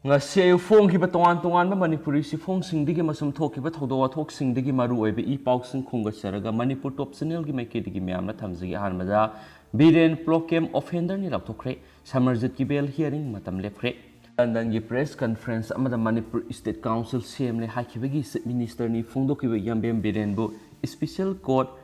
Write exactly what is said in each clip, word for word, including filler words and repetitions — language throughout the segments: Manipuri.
ꯉꯁꯤ ꯑꯌꯨꯛ ꯐꯣꯡꯈꯤꯕ ꯇꯣꯉꯥꯟ ꯇꯣꯉꯥꯟꯕ ꯃꯅꯤꯄꯨꯔꯤ ꯁꯤꯐꯣꯡꯁꯤꯡꯗꯒꯤ ꯑꯃꯁꯨꯡ ꯊꯣꯛꯈꯤꯕ ꯊꯧꯗꯣꯛ ꯋꯥꯊꯣꯛꯁꯤꯡꯗꯒꯤ ꯃꯔꯨ ꯑꯣꯏꯕ ꯏ ꯄꯥꯎꯁꯤꯡ ꯈꯣꯝꯒꯠꯆꯔꯒ ꯃꯅꯤꯄꯨꯔ ꯇꯣꯞ ꯆꯦꯅꯦꯜꯒꯤ ꯃꯥꯏꯀꯩꯗꯒꯤ ꯃꯌꯥꯝꯅ ꯊꯝꯖꯒꯦ꯫ ꯑꯍꯥꯟꯕꯗ ꯕꯤꯔꯦꯟ ꯄ꯭ꯔꯣꯀꯦꯝ ꯑꯣꯐꯦꯟꯗꯔꯅꯤ ꯂꯥꯎꯊꯣꯛꯈ꯭ꯔꯦ꯫ ꯁꯃꯔꯖꯤꯠꯀꯤ ꯕꯦꯜ ꯍꯤꯌꯥꯔꯤꯡ ꯃꯇꯝ ꯂꯦꯞꯈ꯭ꯔꯦ꯫ ꯂꯟꯗꯟꯒꯤ ꯄ꯭ꯔꯦꯁ ꯀꯟꯐꯔꯦꯟꯁ ꯑꯃꯗ ꯃꯅꯤꯄꯨꯔ ꯏꯁꯇꯦꯠ ꯀꯥꯎꯟꯁꯤꯜ ꯁꯦꯝꯂꯦ ꯍꯥꯏꯈꯤꯕꯒꯤ ꯆꯤꯐ ꯃꯤꯅꯤꯁꯇꯔꯅꯤ ꯐꯣꯡꯗꯣꯛꯈꯤꯕ ꯌꯥꯝꯕꯦꯝ ꯕꯤꯔꯦꯟꯕꯨ special court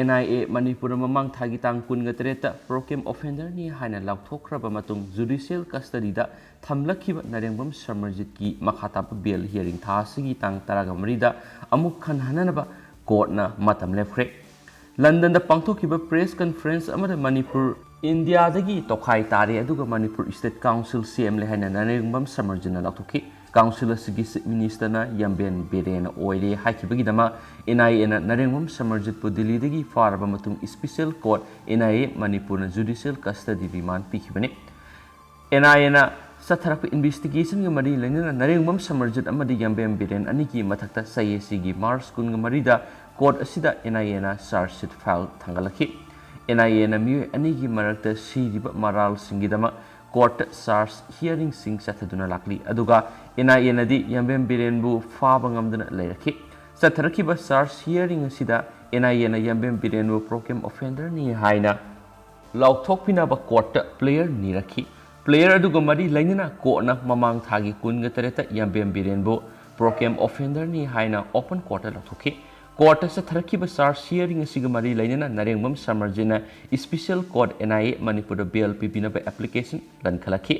N I A ꯃꯅꯤꯄꯨꯔꯅ ꯃꯃꯥꯡ ꯊꯥꯒꯤ ꯇꯥꯡ ꯀꯨꯟꯒ ꯇꯔꯦꯠꯇ ꯄ꯭ꯔꯣꯀꯦꯝ ꯑꯣꯐꯦꯟꯗꯔꯅꯤ ꯍꯥꯏꯅ ꯂꯥꯎꯊꯣꯛꯈ꯭ꯔꯕ ꯃꯇꯨꯡ ꯖꯨꯗꯤꯁꯤꯌꯦꯜ ꯀꯁꯇꯗꯤꯗ ꯊꯝꯂꯛꯈꯤꯕ ꯅꯔꯦꯡꯕꯝ ꯁꯃꯔꯖꯤꯠꯀꯤ ꯃꯈꯥ ꯇꯥꯕ ꯕꯦꯜ ꯍꯤꯌꯥꯔꯤꯡ ꯊꯥ ꯑꯁꯤꯒꯤ ꯇꯥꯡ ꯇꯔꯥꯒ ꯃꯔꯤꯗ ꯑꯃꯨꯛ ꯈꯟꯅꯅꯕ ꯀꯣꯔꯠꯅ ꯃꯇꯝ ꯂꯦꯞꯈ꯭ꯔꯦ꯫ ꯂꯟꯗꯟꯗ ꯄꯥꯡꯊꯣꯛꯈꯤꯕ ꯄ꯭ꯔꯦꯁ ꯀꯟꯐꯔꯦꯟꯁ ꯑꯃꯗ ꯃꯅꯤꯄꯨꯔ ꯏꯟꯗꯤꯌꯥꯗꯒꯤ ꯇꯣꯈꯥꯏ ꯇꯥꯔꯦ ꯑꯗꯨꯒ ꯃꯅꯤꯄꯨꯔ ꯏꯁꯇꯦꯠ ꯀꯥꯎꯟꯁꯤꯜ ꯁꯦꯝꯂꯦ ꯍꯥꯏꯅ ꯅꯔꯦꯡꯕꯝ ꯁꯃꯔꯖꯤꯠꯅ ꯂꯥꯎꯊꯣꯛꯈꯤ꯫ ꯀꯥꯎꯟꯁꯤꯜ ꯑꯁꯤꯒꯤ ꯆꯤꯐ ꯃꯤꯅꯤꯁꯇꯔꯅ ꯌꯥꯝꯕꯦꯝ ꯕꯤꯔꯦꯟ ꯑꯣꯏꯔꯦ ꯍꯥꯏꯈꯤꯕꯒꯤꯗꯃꯛ ꯑꯦꯟ ꯑꯥꯏ ꯑꯦꯅ ꯅꯔꯦꯡꯕꯝ ꯁꯃꯔꯖꯤꯠꯄꯨ ꯗꯤꯜꯂꯤꯗꯒꯤ ꯐꯥꯔꯕ ꯃꯇꯨꯡ special court N I A ꯃꯅꯤꯄꯨꯔꯅ ꯖꯨꯗꯤꯁꯤꯌꯦꯜ ꯀꯁꯇꯗꯤ ꯔꯤꯃꯥꯟ ꯄꯤꯈꯤꯕꯅꯤ꯫ ꯑꯦꯟ ꯑꯥꯏ ꯑꯦꯅ ꯆꯠꯊꯔꯛꯄ ꯏꯟꯚꯦꯁꯇꯤꯒꯦꯁꯟꯒ ꯃꯔꯤ ꯂꯩꯅꯅ ꯅꯔꯦꯡꯕꯝ ꯁꯃꯔꯖꯤꯠ ꯑꯃꯗꯤ ꯌꯥꯝꯕꯦꯝ ꯕꯤꯔꯦꯟ ꯑꯅꯤꯒꯤ ꯃꯊꯛꯇ ꯆꯍꯤ ꯑꯁꯤꯒꯤ ꯃꯥꯔꯆ ꯀꯨꯟꯒ ꯃꯔꯤꯗ ꯀꯣꯔꯠ ꯑꯁꯤꯗ ꯑꯦꯟ ꯑꯥꯏ ꯑꯦꯅ ꯆꯥꯔꯖ ꯁꯤꯠ ꯐꯥꯏꯜ ꯊꯥꯡꯒꯠꯂꯛꯈꯤ꯫ ꯑꯦꯟ ꯑꯥꯏ ꯑꯦꯅ ꯃꯤꯑꯣꯏ ꯑꯅꯤꯒꯤ ꯃꯔꯛꯇ ꯁꯤꯔꯤꯕ ꯃꯔꯥꯜꯁꯤꯡꯒꯤꯗꯃꯛ ꯀꯣꯔꯠꯇ ꯆꯥꯔꯖ ꯍꯤꯌꯥꯔꯤꯡꯁꯤꯡ ꯆꯠꯊꯗꯨꯅ ꯂꯥꯛꯂꯤ꯫ ꯑꯗꯨꯒ ꯑꯦꯟ ꯑꯥꯏ ꯑꯦꯅꯗꯤ ꯌꯥꯝꯕꯦꯝ ꯕꯤꯔꯦꯟꯕꯨ ꯐꯥꯕ ꯉꯝꯗꯅ ꯂꯩꯔꯛꯈꯤ꯫ ꯆꯠꯊꯔꯛꯈꯤꯕ ꯆꯥꯔꯖ ꯍꯤꯌꯥꯔꯤꯡ ꯑꯁꯤꯗ ꯑꯦꯟ ꯑꯥꯏ ꯑꯦꯅ ꯌꯥꯝꯕꯦꯝ ꯕꯤꯔꯦꯟꯕꯨ ꯄ꯭ꯔꯣꯀꯦꯝ ꯑꯣꯐꯦꯟꯗꯔꯅꯤ ꯍꯥꯏꯅ ꯂꯥꯎꯊꯣꯛꯄꯤꯅꯕ ꯀꯣꯔꯠꯇ ꯄ꯭ꯂꯦꯌꯔ ꯅꯤꯔꯛꯈꯤ꯫ ꯄ꯭ꯂꯦꯌꯔ ꯑꯗꯨꯒ ꯃꯔꯤ ꯂꯩꯅꯅ ꯀꯣꯔꯠꯅ ꯃꯃꯥꯡ ꯊꯥꯒꯤ ꯀꯨꯟꯒ ꯇꯔꯦꯠꯇ ꯌꯥꯝꯕꯦꯝ ꯕꯤꯔꯦꯟꯕꯨ ꯄ꯭ꯔꯣꯀꯦꯝ ꯑꯣꯐꯦꯟꯗꯔꯅꯤ ꯍꯥꯏꯅ ꯑꯣꯄꯟ ꯀꯣꯔꯠꯇ ꯂꯥꯎꯊꯣꯛꯈꯤ꯫ ꯀꯣꯔꯠꯇ ꯆꯠꯊꯔꯛꯈꯤꯕ ꯆꯥꯔꯖ ꯍꯤꯌꯥꯔꯤꯡ ꯑꯁꯤꯒ ꯃꯔꯤ ꯂꯩꯅꯅ ꯅꯔꯦꯡꯕꯝ ꯁꯃꯔꯖꯤꯠꯅ special court N I A ꯃꯅꯤꯄꯨꯔꯗ ꯕꯦꯜ ꯄꯤꯕꯤꯅꯕ ꯑꯦꯄ꯭ꯂꯤꯀꯦꯁꯟ ꯂꯟꯈꯠꯂꯛꯈꯤ꯫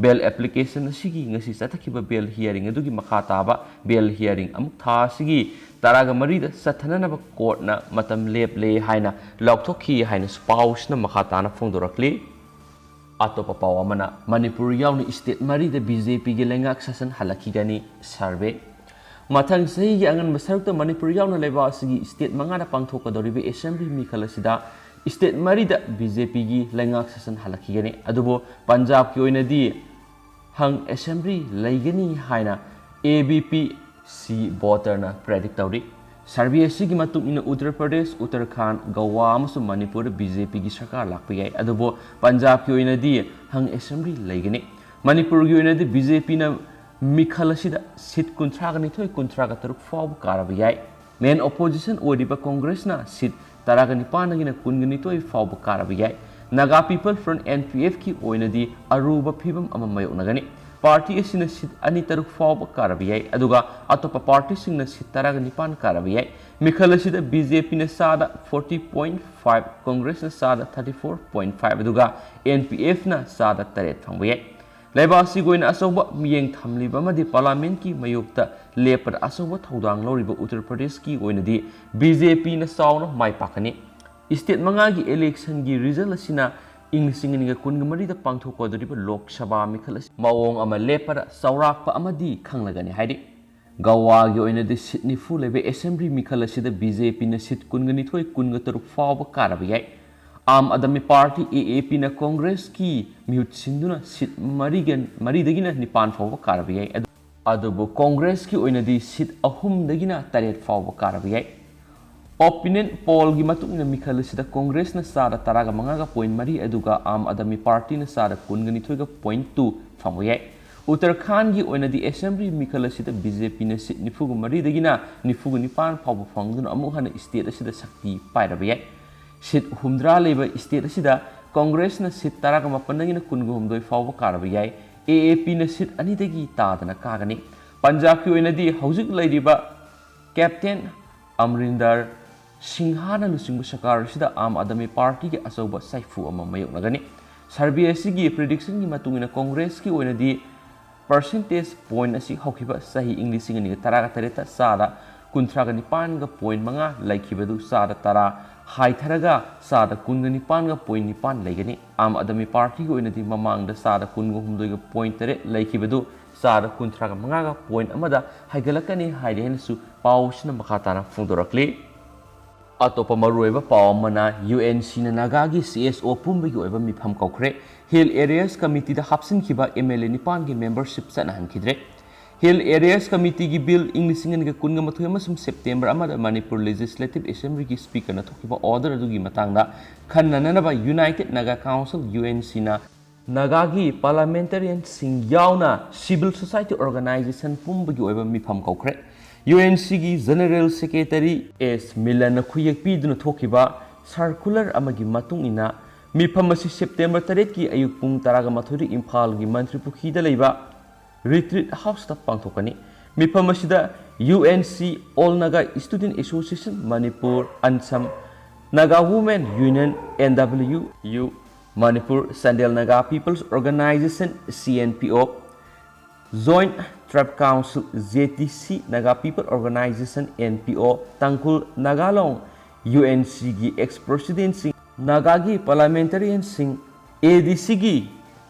ꯕꯦꯜ ꯑꯦꯄ꯭ꯂꯤꯀꯦꯁꯟ ꯑꯁꯤꯒꯤ ꯉꯁꯤ ꯆꯠꯊꯈꯤꯕ ꯕꯦꯜ ꯍꯤꯌꯥꯔꯤꯡ ꯑꯗꯨꯒꯤ ꯃꯈꯥ ꯇꯥꯕ ꯕꯦꯜ ꯍꯤꯌꯥꯔꯤꯡ ꯑꯃꯨꯛ ꯊꯥ ꯑꯁꯤꯒꯤ ꯇꯔꯥꯒ ꯃꯔꯤꯗ ꯆꯠꯊꯅꯅꯕ ꯀꯣꯔꯠꯅ ꯃꯇꯝ ꯂꯦꯞꯂꯦ ꯍꯥꯏꯅ ꯂꯥꯎꯊꯣꯛꯈꯤ ꯍꯥꯏꯅꯁꯨ ꯄꯥꯎꯁꯤꯅ ꯃꯈꯥ ꯇꯥꯅ ꯐꯣꯡꯗꯣꯔꯛꯂꯤ꯫ ꯑꯇꯣꯞꯄ ꯄꯥꯎ ꯑꯃꯅ, ꯃꯅꯤꯄꯨꯔ ꯌꯥꯎꯅ ꯏꯁꯇꯦꯠ ꯃꯔꯤꯗ ꯕꯤ ꯖꯦ ꯄꯤꯒꯤ ꯂꯩꯉꯥꯛ ꯁꯥꯁꯟ ꯍꯜꯂꯛꯈꯤꯒꯅꯤ ꯁꯔꯚꯦ꯫ ꯃꯊꯪ ꯆꯍꯤꯒꯤ ꯑꯉꯟꯕ ꯁꯔꯨꯛꯇ ꯃꯅꯤꯄꯨꯔ ꯌꯥꯎꯅ ꯂꯩꯕꯥꯛ ꯑꯁꯤꯒꯤ ꯏꯁꯇꯦꯠ ꯃꯉꯥꯗ ꯄꯥꯡꯊꯣꯛꯀꯗꯧꯔꯤꯕ ꯑꯦꯁꯦꯝꯕ꯭ꯂꯤ ꯃꯤꯈꯜ ꯑꯁꯤꯗ ꯏꯁꯇꯦꯠ ꯃꯔꯤꯗ ꯕꯤ ꯖꯦ ꯄꯤꯒꯤ ꯂꯩꯉꯥꯛ ꯁꯥꯁꯟ ꯍꯜꯂꯛꯈꯤꯒꯅꯤ꯫ ꯑꯗꯨꯕꯨ ꯄꯟꯖꯥꯕꯀꯤ ꯑꯣꯏꯅꯗꯤ ꯍꯪ ꯑꯦꯁꯦꯝꯕ꯭ꯂꯤ ꯂꯩꯒꯅꯤ ꯍꯥꯏꯅ ꯑꯦ ꯕꯤ ꯄꯤ ꯁꯤ ꯚꯣꯇꯔꯅ ꯄ꯭ꯔꯦꯗꯤꯛ ꯇꯧꯔꯤ꯫ ꯁꯔꯚꯦ ꯑꯁꯤꯒꯤ ꯃꯇꯨꯡ ꯏꯟꯅ ꯎꯠꯇꯔ ꯄ꯭ꯔꯗꯦꯁ, ꯎꯠꯇꯔꯈꯥꯟ, ꯒꯋꯥ ꯑꯃꯁꯨꯡ ꯃꯅꯤꯄꯨꯔꯗ ꯕꯤ ꯖꯦ ꯄꯤꯒꯤ ꯁꯔꯀꯥꯔ ꯂꯥꯛꯄ ꯌꯥꯏ꯫ ꯑꯗꯨꯕꯨ ꯄꯟꯖꯥꯕꯀꯤ ꯑꯣꯏꯅꯗꯤ ꯍꯪ ꯑꯦꯁꯦꯝꯕ꯭ꯂꯤ ꯂꯩꯒꯅꯤ꯫ ꯃꯅꯤꯄꯨꯔꯒꯤ ꯑꯣꯏꯅꯗꯤ ꯕꯤ ꯖꯦ ꯄꯤꯅ ꯃꯤꯈꯜ ꯑꯁꯤꯗ ꯁꯤꯠ ꯀꯨꯟꯊ꯭ꯔꯥꯒ ꯅꯤꯊꯣꯏ, ꯀꯨꯟꯊ꯭ꯔꯥꯒ ꯇꯔꯨꯛ ꯐꯥꯎꯕ ꯀꯥꯔꯕ ꯌꯥꯏ꯫ ꯃꯦꯟ ꯑꯣꯄꯣꯖꯤꯁꯟ ꯑꯣꯏꯔꯤꯕ ꯀꯣꯡꯒ꯭ꯔꯦꯁꯅ ꯁꯤꯠ ꯇꯔꯥꯒ ꯅꯤꯄꯥꯟꯗꯒꯤꯅ ꯀꯨꯟꯒ ꯅꯤꯊꯣꯏ ꯐꯥꯎꯕ ꯀꯥꯔꯕ ꯌꯥꯏ꯫ Naga people's front, N P ꯑꯦꯐꯀꯤ ꯑꯣꯏꯅꯗꯤ ꯑꯔꯨꯕ ꯐꯤꯕꯝ ꯑꯃ ꯃꯥꯌꯣꯛꯅꯒꯅꯤ꯫ ꯄꯥꯔꯇꯤ ꯑꯁꯤꯅ ꯁꯤꯠ ꯑꯅꯤ ꯇꯔꯨꯛ ꯐꯥꯎꯕ ꯀꯥꯔꯕ ꯌꯥꯏ, ꯑꯗꯨꯒ ꯑꯇꯣꯞꯄ ꯄꯥꯔꯇꯤꯁꯤꯡꯅ ꯁꯤꯠ ꯇꯔꯥꯒ ꯅꯤꯄꯥꯟ ꯀꯥꯔꯕ ꯌꯥꯏ꯫ ꯃꯤꯈꯜ ꯑꯁꯤꯗ ꯕꯤ ꯖꯦ ꯄꯤꯅ ꯆꯥꯗ ꯐꯣꯔꯇꯤ ꯄꯣꯏꯟꯠ ꯐꯥꯏꯚ, ꯀꯣꯡꯒ꯭ꯔꯦꯁꯅ ꯆꯥꯗ ꯊꯥꯔꯇꯤ ꯐꯣꯔ ꯄꯣꯏꯟꯠ ꯐꯥꯏꯚ, ꯑꯗꯨꯒ ꯑꯦꯟ ꯄꯤ ꯑꯦꯐꯅ ꯆꯥꯗ ꯇꯔꯦꯠ ꯐꯪꯕ ꯌꯥꯏ꯫ ꯂꯩꯕꯥꯛ ꯑꯁꯤꯒꯤ ꯑꯣꯏꯅ ꯑꯆꯧꯕ ꯃꯤꯠꯌꯦꯡ ꯊꯝꯂꯤꯕ ꯑꯃꯗꯤ ꯄꯥꯔꯂꯥꯃꯦꯟꯠꯀꯤ ꯃꯥꯌꯣꯛꯇ ꯂꯦꯞꯄꯗ ꯑꯆꯧꯕ ꯊꯧꯗꯥꯡ ꯂꯧꯔꯤꯕ ꯎꯠꯇꯔ ꯄ꯭ꯔꯗꯦꯁꯀꯤ ꯑꯣꯏꯅꯗꯤ ꯕꯤ ꯖꯦ ꯄꯤꯅ ꯆꯥꯎꯅ ꯃꯥꯏ ꯄꯥꯛꯀꯅꯤ꯫ ꯁ꯭ꯇꯦꯠ ꯃꯉꯥꯒꯤ ꯏꯂꯦꯛꯁꯟꯒꯤ ꯔꯤꯖꯜ ꯑꯁꯤꯅ ꯏꯪ ꯂꯤꯁꯤꯡ ꯑꯅꯤꯒ ꯀꯨꯟꯒ ꯃꯔꯤꯗ ꯄꯥꯡꯊꯣꯛꯀꯗꯧꯔꯤꯕ ꯂꯣꯛ ꯁꯚꯥ ꯃꯤꯈꯜ ꯑꯁꯤ ꯃꯑꯣꯡ ꯑꯃ ꯂꯦꯞꯄꯗ ꯆꯥꯎꯔꯥꯛꯄ ꯑꯃꯗꯤ ꯈꯪꯂꯒꯅꯤ ꯍꯥꯏꯔꯤ꯫ ꯒꯋꯥꯒꯤ ꯑꯣꯏꯅꯗꯤ ꯁꯤꯠ ꯅꯤꯐꯨ ꯂꯩꯕ ꯑꯦꯁꯦꯝꯕ꯭ꯂꯤ ꯃꯤꯈꯜ ꯑꯁꯤꯗ ꯕꯤ ꯖꯦ ꯄꯤꯅ ꯁꯤꯠ ꯀꯨꯟꯒ ꯅꯤꯊꯣꯏ, ꯀꯨꯟꯒ ꯇꯔꯨꯛ ꯐꯥꯎꯕ ꯀꯥꯔꯕ ꯌꯥꯏ꯫ ꯑꯥꯝ ꯑꯥꯗꯃꯤ ꯄꯥꯔꯇꯤ, ꯑꯦ ꯑꯦ ꯄꯤꯅ ꯀꯣꯡꯒ꯭ꯔꯦꯁꯀꯤ ꯃꯤꯍꯨꯠ ꯁꯤꯟꯗꯨꯅ ꯁꯤꯠ ꯃꯔꯤꯒ, ꯃꯔꯤꯗꯒꯤꯅ ꯅꯤꯄꯥꯟ ꯐꯥꯎꯕ ꯀꯥꯔꯕ ꯌꯥꯏ꯫ ꯑꯗꯨ-, ꯑꯗꯨꯕꯨ ꯀꯣꯡꯒ꯭ꯔꯦꯁꯀꯤ ꯑꯣꯏꯅꯗꯤ ꯁꯤꯠ ꯑꯍꯨꯝꯗꯒꯤꯅ ꯇꯔꯦꯠ ꯐꯥꯎꯕ ꯀꯥꯔꯕ ꯌꯥꯏ꯫ ꯑꯣꯄꯤꯅꯤꯌꯟ ꯄꯣꯜꯒꯤ ꯃꯇꯨꯡ ꯏꯟꯅ ꯃꯤꯈꯜ ꯑꯁꯤꯗ ꯀꯣꯡꯒ꯭ꯔꯦꯁꯅ ꯆꯥꯗ ꯇꯔꯥꯒ ꯃꯉꯥꯒ ꯄꯣꯏꯟꯠ ꯃꯔꯤ, ꯑꯗꯨꯒ ꯑꯥꯝ ꯑꯥꯗꯃꯤ ꯄꯥꯔꯇꯤꯅ ꯆꯥꯗ ꯀꯨꯟꯒ ꯅꯤꯊꯣꯏꯒ ꯄꯣꯏꯟꯠ ꯇꯨ ꯐꯪꯕ ꯌꯥꯏ꯫ ꯎꯠꯇꯔꯈꯥꯟꯒꯤ ꯑꯣꯏꯅꯗꯤ ꯑꯦꯁꯦꯝꯕ꯭ꯂꯤ ꯃꯤꯈꯜ ꯑꯁꯤꯗ ꯕꯤ ꯖꯦ ꯄꯤꯅ ꯁꯤꯠ ꯅꯤꯐꯨꯒ ꯃꯔꯤꯗꯒꯤꯅ ꯅꯤꯐꯨꯒ ꯅꯤꯄꯥꯟ ꯐꯥꯎꯕ ꯐꯪꯗꯨꯅ ꯑꯃꯨꯛ ꯍꯟꯅ ꯁ꯭ꯇꯦꯠ ꯑꯁꯤꯗ ꯁꯛꯇꯤ ꯄꯥꯏꯔꯕ ꯌꯥꯏ꯫ ꯁꯤꯠ ꯍꯨꯝꯗ꯭ꯔꯥ ꯂꯩꯕ ꯁ꯭ꯇꯦꯠ ꯑꯁꯤꯗ ꯀꯣꯡꯒ꯭ꯔꯦꯁꯅ ꯁꯤꯠ ꯇꯔꯥꯒ ꯃꯥꯄꯟꯗꯒꯤꯅ ꯀꯨꯟꯒ ꯍꯨꯝꯗꯣꯏ ꯐꯥꯎꯕ ꯀꯥꯔꯕ ꯌꯥꯏ꯫ ꯑꯦ ꯑꯦ ꯄꯤꯅ ꯁꯤꯠ ꯑꯅꯤꯗꯒꯤ ꯇꯥꯗꯅ ꯀꯥꯒꯅꯤ꯫ ꯄꯟꯖꯥꯕꯀꯤ ꯑꯣꯏꯅꯗꯤ ꯍꯧꯖꯤꯛ ꯂꯩꯔꯤꯕ ꯀꯦꯞꯇꯦꯟ ꯑꯃꯔꯤꯟꯗꯔ ꯁꯤꯡꯍꯥꯅ ꯂꯨꯆꯤꯡꯕ ꯁꯔꯀꯥꯔ ꯑꯁꯤꯗ ꯑꯥꯝ ꯑꯥꯗꯃꯤ ꯄꯥꯔꯇꯤꯒꯤ ꯑꯆꯧꯕ ꯁꯥꯏꯐꯨ ꯑꯃ ꯃꯥꯌꯣꯛꯅꯒꯅꯤ꯫ ꯁꯔꯚꯦ ꯑꯁꯤꯒꯤ ꯄ꯭ꯔꯤꯗꯤꯛꯁꯟꯒꯤ ꯃꯇꯨꯡ ꯏꯟꯅ ꯀꯣꯡꯒ꯭ꯔꯦꯁꯀꯤ ꯑꯣꯏꯅꯗꯤ ꯄꯔꯁꯦꯟꯇꯦꯖ ꯄꯣꯏꯟꯠ ꯑꯁꯤ ꯍꯧꯈꯤꯕ ꯆꯍꯤ ꯏꯪ ꯂꯤꯁꯤꯡ ꯑꯅꯤꯒ ꯇꯔꯥꯒ ꯇꯔꯦꯠꯇ ꯆꯥꯗ ꯀꯨꯟꯊ꯭ꯔꯥꯒ ꯅꯤꯄꯥꯟꯒ ꯄꯣꯏꯟꯠ ꯃꯉꯥ ꯂꯩꯈꯤꯕꯗꯨ ꯆꯥꯗ ꯇꯔꯥ ꯍꯥꯏꯊꯔꯒ ꯆꯥꯗ ꯀꯨꯟꯒ ꯅꯤꯄꯥꯟꯒ ꯄꯣꯏꯟꯠ ꯅꯤꯄꯥꯟ ꯂꯩꯒꯅꯤ꯫ ꯑꯥꯝ ꯑꯥꯗꯃꯤ ꯄꯥꯔꯇꯤꯒꯤ ꯑꯣꯏꯅꯗꯤ ꯃꯃꯥꯡꯗ ꯆꯥꯗ ꯀꯨꯟꯒ ꯍꯨꯝꯗꯣꯏꯒ ꯄꯣꯏꯟꯠ ꯇꯔꯦꯠ ꯂꯩꯈꯤꯕꯗꯨ ꯆꯥꯗ ꯀꯨꯟꯊ꯭ꯔꯥꯒ ꯃꯉꯥꯒ ꯄꯣꯏꯟꯠ ꯑꯃꯗ ꯍꯥꯏꯒꯠꯂꯛꯀꯅꯤ ꯍꯥꯏꯔꯤ ꯍꯥꯏꯅꯁꯨ ꯄꯥꯎ ꯑꯁꯤꯅ ꯃꯈꯥ ꯇꯥꯅ ꯐꯣꯡꯗꯣꯔꯛꯂꯤ꯫ ꯑꯇꯣꯞꯄ ꯃꯔꯨꯑꯣꯏꯕ ꯄꯥꯎ ꯑꯃꯅ, ꯌꯨ ꯑꯦꯟ ꯁꯤꯅ ꯅꯥꯒꯥꯒꯤ ꯁꯤ ꯑꯦꯁ ꯑꯣ ꯄꯨꯝꯕꯒꯤ ꯑꯣꯏꯕ ꯃꯤꯐꯝ ꯀꯧꯈ꯭ꯔꯦ꯫ ꯍꯤꯜ ꯑꯦꯔꯤꯌꯥꯁ ꯀꯃꯤꯇꯤꯗ ꯍꯥꯞꯆꯤꯟꯈꯤꯕ ꯑꯦꯝ ꯑꯦꯜ ꯑꯦ ꯅꯤꯄꯥꯟꯒꯤ ꯃꯦꯝꯕꯔꯁꯤꯞ ꯆꯠꯅꯍꯟꯈꯤꯗ꯭ꯔꯦ꯫ ꯍꯤꯜ ꯑꯦꯔꯤꯌꯥꯁ ꯀꯃꯤꯇꯤꯒꯤ ꯕꯤꯜ ꯏꯪ ꯂꯤꯁꯤꯡ ꯑꯅꯤꯒ ꯀꯨꯟꯒ ꯃꯥꯊꯣꯏ ꯑꯃꯁꯨꯡ ꯁꯦꯞꯇꯦꯝꯕꯔ ꯑꯃꯗ ꯃꯅꯤꯄꯨꯔ ꯂꯦꯖꯤꯁꯂꯦꯇꯤꯚ ꯑꯦꯁꯦꯝꯕ꯭ꯂꯤꯒꯤ ꯁ꯭ꯄꯤꯀꯔꯅ ꯊꯣꯛꯈꯤꯕ ꯑꯣꯔꯗꯔ ꯑꯗꯨꯒꯤ ꯃꯇꯥꯡꯗ ꯈꯟꯅꯅꯅꯕ united Naga council, U N ꯁꯤꯅ ꯅꯥꯒꯥꯒꯤ ꯄꯥꯔꯂꯥꯃꯦꯟꯇꯔꯤꯌꯟꯁꯤꯡ ꯌꯥꯎꯅ ꯁꯤꯚꯤꯜ ꯁꯣꯁꯥꯏꯇꯤ ꯑꯣꯔꯒꯅꯥꯏꯖꯦꯁꯟ ꯄꯨꯝꯕꯒꯤ ꯑꯣꯏꯕ ꯃꯤꯐꯝ ꯀꯧꯈ꯭ꯔꯦ꯫ ꯌꯨ ꯑꯦꯟ ꯁꯤꯒꯤ ꯖꯦꯅꯔꯦꯜ ꯁꯦꯀ꯭ꯔꯦꯇꯔꯤ ꯑꯦꯁ ꯃꯤꯂꯟꯅ ꯈꯨꯌꯦꯛ ꯄꯤꯗꯨꯅ ꯊꯣꯛꯈꯤꯕ ꯁꯥꯔꯀꯨꯂꯔ ꯑꯃꯒꯤ ꯃꯇꯨꯡ ꯏꯟꯅ, ꯃꯤꯐꯝ ꯑꯁꯤ ꯁꯦꯞꯇꯦꯝꯕꯔ ꯇꯔꯦꯠꯀꯤ ꯑꯌꯨꯛ ꯄꯨꯡ ꯇꯔꯥꯒ ꯃꯥꯊꯣꯏꯗ ꯏꯝꯐꯥꯜꯒꯤ ꯃꯟꯇ꯭ꯔꯤ ꯄꯨꯈ꯭ꯔꯤꯗ ꯂꯩꯕ ꯔꯤꯇ꯭ꯔꯤꯠ ꯍꯥꯎꯁꯇ ꯄꯥꯡꯊꯣꯛꯀꯅꯤ꯫ ꯃꯤꯐꯝ ꯑꯁꯤꯗ U N C, All Naga Student Association Manipur, ANSAM, Naga Women Union, N W U, Manipur, Chandel Naga people's organization, C N P O, Joint Tribe Council, J T C, Naga People Organization, N P O, Tangkhul Naga Long, U N ꯁꯤꯒꯤ ꯑꯦꯛꯁ ꯄ꯭ꯔꯦꯁꯤꯗꯦꯟꯠꯁꯤꯡ, ꯅꯥꯒꯥꯒꯤ ꯄꯥꯔꯂꯥꯃꯦꯟꯇꯔꯤꯌꯟꯁꯤꯡ, ꯑꯦ ꯗꯤ ꯁꯤꯒꯤ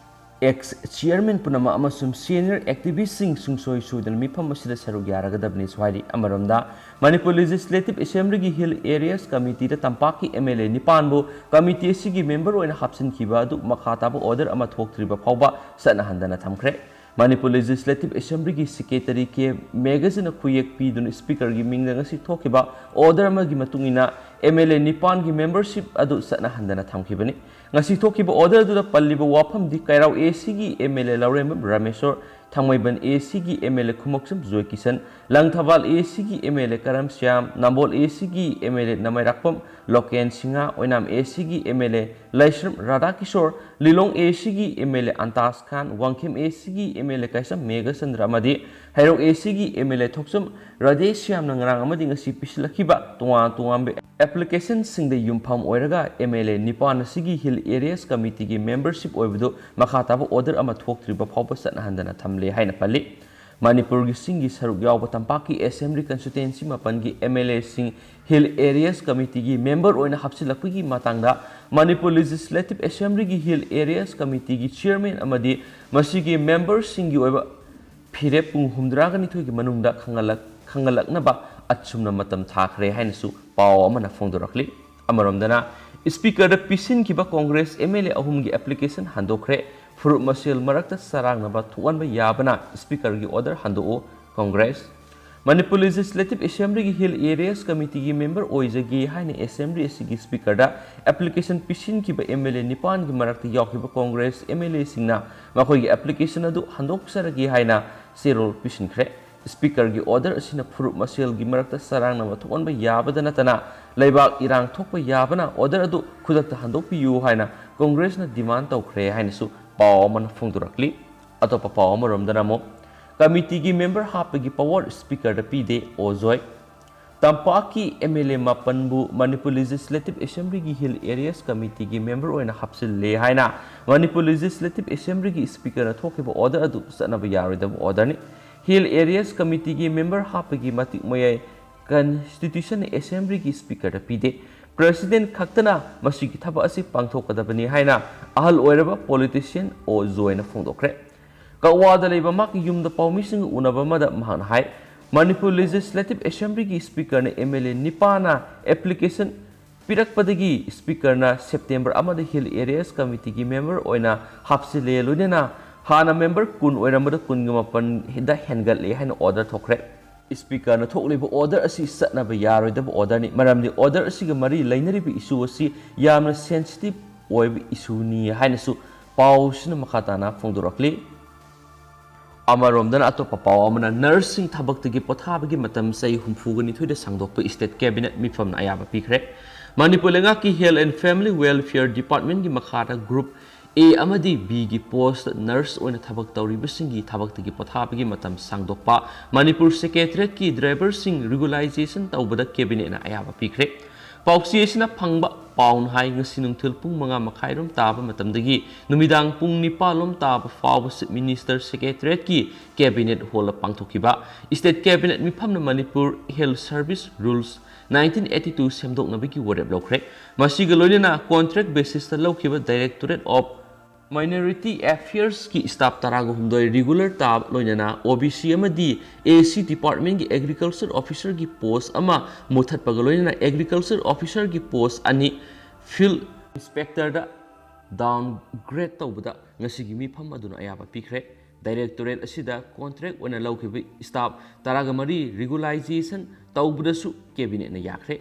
ꯑꯦꯛꯁ ꯆꯤꯌꯔꯃꯦꯟ ꯄꯨꯝꯅꯃꯛ ꯑꯃꯁꯨꯡ ꯁꯦꯅꯤꯌꯔ ꯑꯦꯛꯇꯤꯚꯤꯁ꯭ꯠꯁꯤꯡ ꯁꯨꯡꯁꯣꯏ ꯁꯣꯏꯗꯅ ꯃꯤꯐꯝ ꯑꯁꯤꯗ ꯁꯔꯨꯛ ꯌꯥꯔꯒꯗꯕꯅꯤꯁꯨ ꯍꯥꯏꯔꯤ꯫ ꯑꯃꯔꯣꯝꯗ, ꯃꯅꯤꯄꯨꯔ ꯂꯦꯖꯤꯁꯂꯦꯇꯤꯚ ꯑꯦꯁꯦꯝꯕ꯭ꯂꯤꯒꯤ ꯍꯤꯜ ꯑꯦꯔꯤꯌꯥꯁ ꯀꯃꯤꯇꯤꯗ ꯇꯝꯄꯥꯛꯀꯤ ꯑꯦꯝ ꯑꯦꯜ ꯑꯦ ꯅꯤꯄꯥꯟꯕꯨ ꯀꯃꯤꯇꯤ ꯑꯁꯤꯒꯤ ꯃꯦꯝꯕꯔ ꯑꯣꯏꯅ ꯍꯥꯞꯆꯤꯟꯈꯤꯕ ꯑꯗꯨ ꯃꯈꯥ ꯇꯥꯕ ꯑꯣꯔꯗꯔ ꯑꯃ ꯊꯣꯛꯇ꯭ꯔꯤꯕ ꯐꯥꯎꯕ ꯆꯠꯅꯍꯟꯗꯅ ꯊꯝꯈ꯭ꯔꯦ꯫ ꯃꯅꯤꯄꯨꯔ ꯂꯦꯖꯤꯁꯂꯦꯇꯤꯚ ꯑꯦꯁꯦꯝꯕ꯭ꯂꯤꯒꯤ ꯁꯦꯀ꯭ꯔꯦꯇꯔꯤ ꯀꯦ ꯃꯦꯒꯖꯤꯅ ꯈꯨꯌꯦꯛ ꯄꯤꯗꯨꯅ ꯁ꯭ꯄꯤꯀꯔꯒꯤ ꯃꯤꯡꯗ ꯉꯁꯤ ꯊꯣꯛꯈꯤꯕ ꯑꯣꯔꯗꯔ ꯑꯃꯒꯤ ꯃꯇꯨꯡ ꯏꯟꯅ, ꯑꯦꯝ ꯑꯦꯜ ꯑꯦ ꯅꯤꯄꯥꯟꯒꯤ ꯃꯦꯝꯕꯔꯁꯤꯞ ꯑꯗꯨ ꯆꯠꯅꯍꯟꯗꯅ ꯊꯝꯈꯤꯕꯅꯤ꯫ ꯉꯁꯤ ꯊꯣꯛꯈꯤꯕ ꯑꯣꯔꯗꯔ ꯑꯗꯨꯗ ꯄꯜꯂꯤꯕ ꯋꯥꯐꯝꯗꯤ ꯀꯩꯔꯥꯎ ꯑꯦ ꯁꯤꯒꯤ M L A Laurembam Rameshwor, Thangmeiban A ꯁꯤꯒꯤ M L A Khumukcham Joykishan, Langthabal A ꯁꯤꯒꯤ M L A Karam Shyam, Nambol A ꯁꯤꯒꯤ M L A Nameirakpam Loken Singh, Oinam A ꯁꯤꯒꯤ M L A Leishram Radhakishore, Lilong A ꯁꯤꯒꯤ M L A Antas Khan, Wangkhem A ꯁꯤꯒꯤ ꯑꯦꯝ ꯑꯦꯜ ꯑꯦ ꯀꯩꯁꯝ ꯃꯦꯘꯆꯟꯗ꯭ꯔ ꯑꯃꯗꯤ ꯍꯩꯔꯣꯛ ꯑꯦ ꯁꯤꯒꯤ ꯑꯦꯝ ꯑꯦꯜ ꯑꯦ ꯊꯣꯛꯆꯝ ꯔꯥꯙꯦꯁ꯭ꯌꯥꯝꯅ ꯉꯔꯥꯡ ꯑꯃꯗꯤ ꯉꯁꯤ ꯄꯤꯁꯤꯜꯂꯛꯈꯤꯕ ꯇꯣꯉꯥꯟ ꯇꯣꯉꯥꯟꯕ ꯑꯦꯄ꯭ꯂꯤꯀꯦꯁꯟꯁꯤꯡꯗ ꯌꯨꯝꯐꯝ ꯑꯣꯏꯔꯒ ꯑꯦꯝ ꯑꯦꯜ ꯑꯦ ꯅꯤꯄꯥꯟ ꯑꯁꯤꯒꯤ ꯍꯤꯜ ꯑꯦꯔꯤꯌꯥꯁ ꯀꯃꯤꯇꯤꯒꯤ ꯃꯦꯝꯕꯔꯁꯤꯞ ꯑꯣꯏꯕꯗꯨ ꯃꯈꯥ ꯇꯥꯕ ꯑꯣꯔꯗꯔ ꯑꯃ ꯊꯣꯛꯇ꯭ꯔꯤꯕ ꯐꯥꯎꯕ ꯆꯠꯅꯍꯟꯗꯅ ꯊꯝꯂꯦ ꯍꯥꯏꯅ ꯄꯜꯂꯤ꯫ ꯃꯅꯤꯄꯨꯔꯒꯤ ꯆꯤꯡꯒꯤ ꯁꯔꯨꯛ ꯌꯥꯎꯕ ꯇꯝꯄꯥꯛꯀꯤ ꯑꯦꯁꯦꯝꯕ꯭ꯂꯤ ꯀꯟꯁꯇꯤꯇ꯭ꯋꯦꯟꯁꯤ ꯃꯥꯄꯟꯒꯤ ꯑꯦꯝ ꯑꯦꯜ ꯑꯦꯁꯤꯡ ꯍꯤꯜ ꯑꯦꯔꯤꯌꯥꯁ ꯀꯃꯤꯇꯤꯒꯤ ꯃꯦꯝꯕꯔ ꯑꯣꯏꯅ ꯍꯥꯞꯆꯤꯜꯂꯛꯄꯒꯤ ꯃꯇꯥꯡꯗ ꯃꯅꯤꯄꯨꯔ ꯂꯦꯖꯤꯁꯂꯦꯇꯤꯚ ꯑꯦꯁꯦꯝꯕ꯭ꯂꯤꯒꯤ ꯍꯤꯜ ꯑꯦꯔꯤꯌꯥꯁ ꯀꯃꯤꯇꯤꯒꯤ ꯆꯤꯌꯔꯃꯦꯟ ꯑꯃꯗꯤ ꯃꯁꯤꯒꯤ ꯃꯦꯝꯕꯔꯁꯤꯡꯒꯤ ꯑꯣꯏꯕ ꯐꯤꯔꯦꯞ ꯄꯨꯡ ꯍꯨꯝꯗ꯭ꯔꯥꯒ ꯅꯤꯊꯣꯏꯒꯤ ꯃꯅꯨꯡꯗ ꯈꯪꯍꯜꯂꯛ-, ꯈꯪꯍꯜꯂꯛꯅꯕ ꯑꯁꯨꯝꯅ ꯃꯇꯝ ꯊꯥꯈ꯭ꯔꯦ ꯍꯥꯏꯅꯁꯨ ꯄꯥꯎ ꯑꯃꯅ ꯐꯣꯡꯗꯣꯔꯛꯂꯤ꯫ ꯑꯃꯔꯣꯝꯗꯅ, ꯁ꯭ꯄꯤꯀꯔꯗ ꯄꯤꯁꯤꯟꯈꯤꯕ ꯀꯣꯡꯒ꯭ꯔꯦꯁ ꯑꯦꯝ ꯑꯦꯜ ꯑꯦ ꯑꯍꯨꯝꯒꯤ ꯑꯦꯄ꯭ꯂꯤꯀꯦꯁꯟ ꯍꯟꯗꯣꯛꯈ꯭ꯔꯦ꯫ ꯐꯨꯔꯨꯞ ꯃꯁꯦꯜ ꯃꯔꯛꯇ ꯆꯔꯥꯡꯅꯕ ꯊꯣꯛꯍꯟꯕ ꯌꯥꯕꯅ ꯁ꯭ꯄꯤꯀꯔꯒꯤ ꯑꯣꯔꯗꯔ ꯍꯟꯗꯣꯛꯎ, ꯀꯣꯡꯒ꯭ꯔꯦꯁ꯫ ꯃꯅꯤꯄꯨꯔ ꯂꯦꯖꯤꯁꯂꯦꯇꯤꯚ ꯑꯦꯁꯦꯝꯕ꯭ꯂꯤꯒꯤ ꯍꯤꯜ ꯑꯦꯔꯤꯌꯥꯁ ꯀꯃꯤꯇꯤꯒꯤ ꯃꯦꯝꯕꯔ ꯑꯣꯏꯖꯒꯦ ꯍꯥꯏꯅ ꯑꯦꯁꯦꯝꯕ꯭ꯂꯤ ꯑꯁꯤꯒꯤ ꯁ꯭ꯄꯤꯀꯔꯗ ꯑꯦꯄ꯭ꯂꯤꯀꯦꯁꯟ ꯄꯤꯁꯤꯟꯈꯤꯕ ꯑꯦꯝ ꯑꯦꯜ ꯑꯦ ꯅꯤꯄꯥꯟꯒꯤ ꯃꯔꯛꯇ ꯌꯥꯎꯈꯤꯕ ꯀꯣꯡꯒ꯭ꯔꯦꯁ ꯑꯦꯝ ꯑꯦꯜ ꯑꯦꯁꯤꯡꯅ ꯃꯈꯣꯏꯒꯤ ꯑꯦꯄ꯭ꯂꯤꯀꯦꯁꯟ ꯑꯗꯨ ꯍꯟꯗꯣꯛꯆꯔꯒꯦ ꯍꯥꯏꯅ ꯆꯦꯔꯣꯜ ꯄꯤꯁꯤꯟꯈ꯭ꯔꯦ꯫ ꯁ꯭ꯄꯤꯀꯔꯒꯤ ꯑꯣꯔꯗꯔ ꯑꯁꯤꯅ ꯐꯨꯔꯨꯞ ꯃꯁꯦꯜꯒꯤ ꯃꯔꯛꯇ ꯆꯔꯥꯡꯅꯕ ꯊꯣꯛꯍꯟꯕ ꯌꯥꯕꯗ ꯅꯠꯇꯅ ꯂꯩꯕꯥꯛ ꯏꯔꯥꯡ ꯊꯣꯛꯄ ꯌꯥꯕꯅ ꯑꯣꯔꯗꯔ ꯑꯗꯨ ꯈꯨꯗꯛꯇ ꯍꯟꯗꯣꯛꯄꯤꯌꯨ ꯍꯥꯏꯅ ꯀꯣꯡꯒ꯭ꯔꯦꯁꯅ ꯗꯤꯃꯥꯟ ꯇꯧꯈ꯭ꯔꯦ ꯍꯥꯏꯅꯁꯨ ꯄꯥꯎ ꯑꯃꯅ ꯐꯣꯡꯗꯣꯔꯛꯂꯤ꯫ ꯑꯇꯣꯞꯄ ꯄꯥꯎ ꯑꯃꯔꯣꯝꯗꯅ ꯑꯃꯨꯛ ꯀꯃꯤꯇꯤꯒꯤ ꯃꯦꯝꯕꯔ ꯍꯥꯞꯄꯒꯤ ꯄꯋꯥꯔ ꯁ꯭ꯄꯤꯀꯔꯗ ꯄꯤꯗꯦ, ꯑꯣ ꯖꯣꯏ꯫ ꯇꯝꯄꯥꯛꯀꯤ ꯑꯦꯝ ꯑꯦꯜ ꯑꯦ ꯃꯥꯄꯟꯕꯨ ꯃꯅꯤꯄꯨꯔ ꯂꯦꯖꯤꯁꯂꯦꯇꯤꯚ ꯑꯦꯁꯦꯝꯕ꯭ꯂꯤꯒꯤ ꯍꯤꯜ ꯑꯦꯔꯤꯌꯥꯁ ꯀꯃꯤꯇꯤꯒꯤ ꯃꯦꯝꯕꯔ ꯑꯣꯏꯅ ꯍꯥꯞꯆꯤꯜꯂꯦ ꯍꯥꯏꯅ ꯃꯅꯤꯄꯨꯔ ꯂꯦꯖꯤꯁꯂꯦꯇꯤꯚ ꯑꯦꯁꯦꯝꯕ꯭ꯂꯤꯒꯤ ꯁ꯭ꯄꯤꯀꯔꯅ ꯊꯣꯛꯈꯤꯕ ꯑꯣꯔꯗꯔ ꯑꯗꯨ ꯆꯠꯅꯕ ꯌꯥꯔꯣꯏꯗꯕ ꯑꯣꯔꯗꯔꯅꯤ꯫ ꯍꯤꯜ ꯑꯦꯔꯤꯌꯥꯁ ꯀꯃꯤꯇꯤꯒꯤ ꯃꯦꯝꯕꯔ ꯍꯥꯞꯄꯒꯤ ꯃꯇꯤꯛ ꯃꯌꯥꯏ ꯀꯟꯁꯇꯤꯇ꯭ꯌꯨꯁꯟ ꯑꯦꯁꯦꯝꯕ꯭ꯂꯤꯒꯤ ꯁ꯭ꯄꯤꯀꯔꯗ ꯄꯤꯗꯦ꯫ ꯄ꯭ꯔꯦꯁꯤꯗꯦꯟꯠ ꯈꯛꯇꯅ ꯃꯁꯤꯒꯤ ꯊꯕꯛ ꯑꯁꯤ ꯄꯥꯡꯊꯣꯛꯀꯗꯕꯅꯤ ꯍꯥꯏꯅ ꯑꯍꯜ ꯑꯣꯏꯔꯕ ꯄꯣꯂꯤꯇꯤꯁꯤꯌꯟ ꯑꯣ ꯖꯣꯏꯅ ꯐꯣꯡꯗꯣꯛꯈ꯭ꯔꯦ꯫ ꯀꯛꯋꯥꯗ ꯂꯩꯕ ꯃꯍꯥꯛꯀꯤ ꯌꯨꯝꯗ ꯄꯥꯎꯃꯤꯁꯤꯡꯒ ꯎꯅꯕ ꯑꯃꯗ ꯃꯍꯥꯛꯅ ꯍꯥꯏ, ꯃꯅꯤꯄꯨꯔ ꯂꯦꯖꯤꯁꯂꯦꯇꯤꯚ ꯑꯦꯁꯦꯝꯕ꯭ꯂꯤꯒꯤ ꯁ꯭ꯄꯤꯀꯔꯅ ꯑꯦꯝ ꯑꯦꯜ ꯑꯦ ꯅꯤꯄꯥꯟꯅ ꯑꯦꯄ꯭ꯂꯤꯀꯦꯁꯟ ꯄꯤꯔꯛꯄꯗꯒꯤ ꯁ꯭ꯄꯤꯀꯔꯅ ꯁꯦꯞꯇꯦꯝꯕꯔ ꯑꯃꯗ ꯍꯤꯜ ꯑꯦꯔꯤꯌꯥꯁ ꯀꯃꯤꯇꯤꯒꯤ ꯃꯦꯝꯕꯔ ꯑꯣꯏꯅ ꯍꯥꯞꯆꯤꯜꯂꯦ, ꯂꯣꯏꯅꯅ ꯍꯥꯟꯅ ꯃꯦꯝꯕꯔ ꯀꯨꯟ ꯑꯣꯏꯔꯝꯕꯗ ꯀꯨꯟꯒ ꯃꯥꯄꯟꯗ ꯍꯦꯟꯒꯠꯂꯦ ꯍꯥꯏꯅ ꯑꯣꯔꯗꯔ ꯊꯣꯛꯈ꯭ꯔꯦ꯫ ꯁ꯭ꯄꯤꯀꯔꯅ ꯊꯣꯛꯂꯤꯕ ꯑꯣꯔꯗꯔ ꯑꯁꯤ ꯆꯠꯅꯕ ꯌꯥꯔꯣꯏꯗꯕ ꯑꯣꯔꯗꯔꯅꯤ, ꯃꯔꯝꯗꯤ ꯑꯣꯔꯗꯔ ꯑꯁꯤꯒ ꯃꯔꯤ ꯂꯩꯅꯔꯤꯕ ꯏꯁꯨ ꯑꯁꯤ ꯌꯥꯝꯅ ꯁꯦꯟꯁꯤꯇꯤꯚ ꯑꯣꯏꯕ ꯏꯁꯨꯅꯤ ꯍꯥꯏꯅꯁꯨ ꯄꯥꯎꯁꯤꯅ ꯃꯈꯥ ꯇꯥꯅ ꯐꯣꯡꯗꯣꯔꯛꯂꯤ꯫ ꯑꯃꯔꯣꯝꯗꯅ ꯑꯇꯣꯞꯄ ꯄꯥꯎ ꯑꯃꯅ ꯅꯔꯁꯁꯤꯡ ꯊꯕꯛꯇꯒꯤ ꯄꯣꯊꯥꯕꯒꯤ ꯃꯇꯝ ꯆꯍꯤ ꯍꯨꯝꯐꯨꯒ ꯅꯤꯊꯣꯏꯗ ꯁꯥꯡꯗꯣꯛꯄ ꯁ꯭ꯇꯦꯠ ꯀꯦꯕꯤꯅꯦꯠ ꯃꯤꯐꯝꯅ ꯑꯌꯥꯕ ꯄꯤꯈ꯭ꯔꯦ꯫ ꯃꯅꯤꯄꯨꯔ ꯂꯩꯉꯥꯛꯀꯤ ꯍꯦꯜꯊ ꯑꯦꯟ ꯐꯦꯃꯤꯂꯤ ꯋꯦꯜꯐꯤꯌꯔ ꯗꯤꯄꯥꯔꯠꯃꯦꯟꯠꯀꯤ ꯃꯈꯥꯗ ꯒ꯭ꯔꯨꯞ ꯑꯦ ꯑꯃꯗꯤ ꯕꯤꯒꯤ ꯄꯣꯁꯇ ꯅꯔꯁ ꯑꯣꯏꯅ ꯊꯕꯛ ꯇꯧꯔꯤꯕꯁꯤꯡꯒꯤ ꯊꯕꯛꯇꯒꯤ ꯄꯣꯊꯥꯕꯒꯤ ꯃꯇꯝ ꯁꯥꯡꯗꯣꯛꯄ, ꯃꯅꯤꯄꯨꯔ ꯁꯦꯀ꯭ꯔꯦꯇꯔꯤꯌꯦꯠꯀꯤ ꯗ꯭ꯔꯥꯏꯚꯔꯁꯤꯡ ꯔꯤꯒꯨꯂꯥꯏꯖꯦꯁꯟ ꯇꯧꯕꯗ ꯀꯦꯕꯤꯅꯦꯠꯅ ꯑꯌꯥꯕ ꯄꯤꯈ꯭ꯔꯦ꯫ ꯄꯥꯎꯆꯦ ꯑꯁꯤꯅ ꯐꯪꯕ ꯄꯥꯎꯅ ꯍꯥꯏ, ꯉꯁꯤ ꯅꯨꯡꯊꯤꯜ ꯄꯨꯡ ꯃꯉꯥ ꯃꯈꯥꯏꯔꯣꯝ ꯇꯥꯕ ꯃꯇꯝꯗꯒꯤ ꯅꯨꯃꯤꯗꯥꯡ ꯄꯨꯡ ꯅꯤꯄꯥꯜꯂꯣꯝ ꯇꯥꯕ ꯐꯥꯎꯕ ꯆꯤꯐ ꯃꯤꯅꯤꯁꯇꯔ ꯁꯦꯀ꯭ꯔꯦꯇꯔꯤꯌꯦꯠꯀꯤ ꯀꯦꯕꯤꯅꯦꯠ ꯍꯣꯜꯗ ꯄꯥꯡꯊꯣꯛꯈꯤꯕ ꯁ꯭ꯇꯦꯠ ꯀꯦꯕꯤꯅꯦꯠ ꯃꯤꯐꯝꯅ Manipur health service rules nineteen eighty two ꯁꯦꯝꯗꯣꯛꯅꯕꯒꯤ ꯋꯥꯔꯦꯞ ꯂꯧꯈ꯭ꯔꯦ꯫ ꯃꯁꯤꯒ ꯂꯣꯏꯅꯅ ꯀꯣꯟꯇ꯭ꯔꯦꯛ ꯕꯦꯁꯤꯁꯇ ꯂꯧꯈꯤꯕ ꯗꯥꯏꯔꯦꯛꯇꯣꯔꯦꯠ ꯑꯣꯐ ꯃꯥꯏꯅꯣꯔꯤꯇꯤ ꯑꯦꯐꯤꯌꯔꯁꯀꯤ ꯁ꯭ꯇꯥꯐ ꯇꯔꯥꯒ ꯍꯨꯝꯗꯣꯏ ꯔꯤꯒꯨꯂꯔ ꯇꯥꯕ ꯂꯣꯏꯅꯅ ꯑꯣ ꯕꯤ ꯁꯤ ꯑꯃꯗꯤ ꯑꯦ ꯁꯤ ꯗꯤꯄꯥꯔꯠꯃꯦꯟꯒꯤ ꯑꯦꯒ꯭ꯔꯤꯀꯜꯆꯔ ꯑꯣꯐꯤꯁꯔꯒꯤ ꯄꯣꯁ ꯑꯃ ꯃꯨꯠꯊꯠꯄꯒ ꯂꯣꯏꯅꯅ ꯑꯦꯒ꯭ꯔꯤꯀꯜꯆꯔ ꯑꯣꯐꯤꯁꯔꯒꯤ ꯄꯣꯁ ꯑꯅꯤ ꯐꯤꯜꯗ ꯏꯟꯁꯄꯦꯛꯇꯔꯗ ꯗꯥꯎꯟꯒ꯭ꯔꯦꯗ ꯇꯧꯕꯗ ꯉꯁꯤꯒꯤ ꯃꯤꯐꯝ ꯑꯗꯨꯅ ꯑꯌꯥꯕ ꯄꯤꯈ꯭ꯔꯦ꯫ Directorate ꯑꯁꯤꯗ contract ꯑꯣꯏꯅ ꯂꯧꯈꯤꯕ staff ꯇꯔꯥꯒ ꯃꯔꯤ regularization ꯇꯧꯕꯗꯁꯨ cabinetꯅ ꯌꯥꯈ꯭ꯔꯦ꯫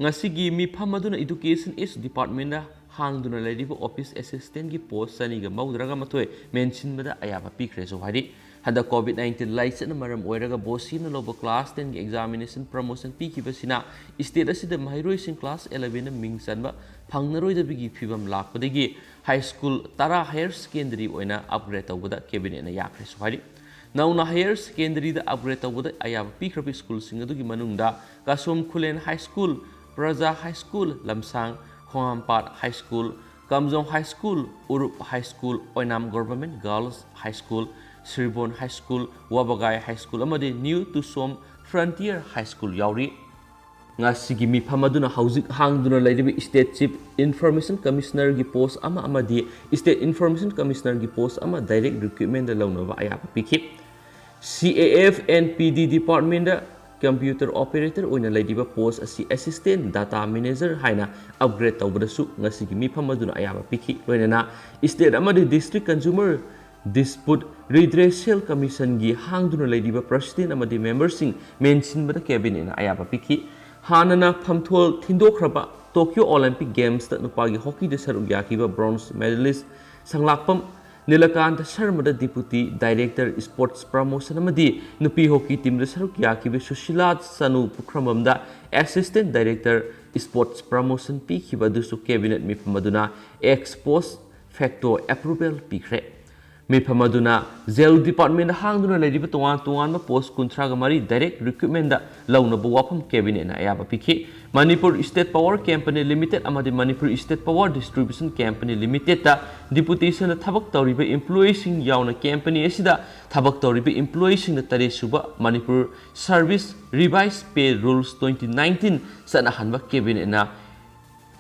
ꯉꯁꯤꯒꯤ ꯃꯤꯐꯝ ꯑꯗꯨꯅ Education is Departmentꯗ ꯍꯥꯡꯗꯨꯅ ꯂꯩꯔꯤꯕ office assistantꯀꯤ post ꯆꯅꯤꯒ ꯃꯧꯗ꯭ꯔꯥꯒ ꯃꯥꯊꯣꯏ ꯃꯦꯟꯁꯤꯟꯕꯗ ꯑꯌꯥꯕ ꯄꯤꯈ꯭ꯔꯦꯁꯨ ꯍꯥꯏꯔꯤ꯫ ꯍꯟꯗꯛ COVID nineteen ꯂꯥꯏꯆꯠꯅ ꯃꯔꯝ ꯑꯣꯏꯔꯒ ꯕꯣꯁꯤꯅ ꯂꯧꯕ class tenꯒꯤ examination promotion ꯄꯤꯈꯤꯕꯁꯤꯅ state ꯑꯁꯤꯗ ꯃꯍꯩꯔꯣꯏꯁꯤꯡ class elevenꯗ ꯃꯤꯡ ꯆꯟꯕ ꯐꯪꯅꯔꯣꯏꯗꯕꯒꯤ ꯐꯤꯕꯝ ꯂꯥꯛꯄꯗꯒꯤ high school ꯇꯔꯥ higher secondary ꯑꯣꯏꯅ upgrade ꯇꯧꯕꯗ cabinetꯅ ꯌꯥꯈ꯭ꯔꯦꯁꯨ ꯍꯥꯏꯔꯤ꯫ ꯅꯧꯅ higher secondaryꯗ upgrade ꯇꯧꯕꯗ ꯑꯌꯥꯕ ꯄꯤꯈ꯭ꯔꯕ schoolꯁꯤꯡ ꯑꯗꯨꯒꯤ ꯃꯅꯨꯡꯗ ꯀꯥꯁꯣꯝ ꯈꯨꯂꯦꯟ High School, ꯄ꯭ꯔꯖꯥ High School, ꯂꯝꯁꯥꯡ, ꯈꯣꯡꯍꯥꯝꯄꯥꯠ High School, ꯀꯥꯝꯖꯣꯡ High School, ꯎꯔꯨꯞ High School, ꯑꯣꯏꯅꯥꯝ Government Girls High School, ꯁ꯭ꯔꯤꯕꯣꯟ High School, ꯋꯥꯕꯒꯥꯏ High School ꯑꯃꯗꯤ New ꯇꯨꯁꯣꯝ Frontier High School ꯌꯥꯎꯔꯤ꯫ ꯉꯁꯤꯒꯤ ꯃꯤꯐꯝ ꯑꯗꯨꯅ ꯍꯧꯖꯤꯛ ꯍꯥꯡꯗꯨꯅ ꯂꯩꯔꯤꯕ State Chief Information Commissionerꯒꯤ post ꯑꯃ ꯑꯃꯗꯤ State Information Commissionerꯒꯤ post ꯑꯃ direct recruitmentꯗ ꯂꯧꯅꯕ ꯑꯌꯥꯕ ꯄꯤꯈꯤ꯫ C A F and P D Departmentꯗ computer operator ꯑꯣꯏꯅ ꯂꯩꯔꯤꯕ post ꯑꯁꯤ Assistant Data Manager ꯍꯥꯏꯅ upgrade ꯇꯧꯕꯗꯁꯨ ꯉꯁꯤꯒꯤ ꯃꯤꯐꯝ ꯑꯗꯨꯅ ꯑꯌꯥꯕ ꯄꯤꯈꯤ꯫ ꯂꯣꯏꯅꯅ state ꯑꯃꯗꯤ district consumer dispute redressal commissionꯒꯤ ꯍꯥꯡꯗꯨꯅ ꯂꯩꯔꯤꯕ president ꯑꯃꯗꯤ memberꯁꯤꯡ ꯃꯦꯟꯁꯤꯟꯕꯗ cabinetꯅ ꯑꯌꯥꯕ ꯄꯤꯈꯤ꯫ ꯍꯥꯟꯅꯅ ꯐꯝꯊꯣꯜ ꯊꯤꯟꯗꯣꯛꯈ꯭ꯔꯕ Tokyo Olympic Gamesꯇ ꯅꯨꯄꯥꯒꯤ hockeyꯗ ꯁꯔꯨꯛ ꯌꯥꯈꯤꯕ bronze medalist ꯁꯪꯂꯥꯛꯄꯝ Nilakanta ꯁꯔꯃꯗ Deputy Director Sports Promotion ꯑꯃꯗꯤ ꯅꯨꯄꯤ hockey teamꯗ ꯁꯔꯨꯛ ꯌꯥꯈꯤꯕ ꯁꯨꯁꯤꯂꯥ ꯆꯅꯨ ꯄꯨꯈ꯭ꯔꯝꯕꯝꯗ Assistant Director Sports Promotion ꯄꯤꯈꯤꯕ ꯑꯗꯨꯁꯨ cabinet ꯃꯤꯐꯝ ꯑꯗꯨꯅ ex post facto approval ꯄꯤꯈ꯭ꯔꯦ꯫ ꯃꯤꯐꯝ ꯑꯗꯨꯅ Jail Departmentꯗ ꯍꯥꯡꯗꯨꯅ ꯂꯩꯔꯤꯕ ꯇꯣꯉꯥꯟ ꯇꯣꯉꯥꯟꯕ post ꯀꯨꯟꯊ꯭ꯔꯥꯒ ꯃꯔꯤ direct recruitmentꯗ ꯂꯧꯅꯕ ꯋꯥꯐꯝ cabinetꯅ ꯑꯌꯥꯕ ꯄꯤꯈꯤ꯫ Manipur State Power Company Limited ꯑꯃꯗꯤ Manipur State Power Distribution Company Limitedꯇ deputationꯗ ꯊꯕꯛ ꯇꯧꯔꯤꯕ employeeꯁꯤꯡ ꯌꯥꯎꯅ company ꯑꯁꯤꯗ ꯊꯕꯛ ꯇꯧꯔꯤꯕ employeeꯁꯤꯡꯗ ꯇꯔꯦꯠ ꯁꯨꯕ Manipur Service Revised Pay Rules twenty nineteen ꯆꯠꯅꯍꯟꯕ cabinetꯅ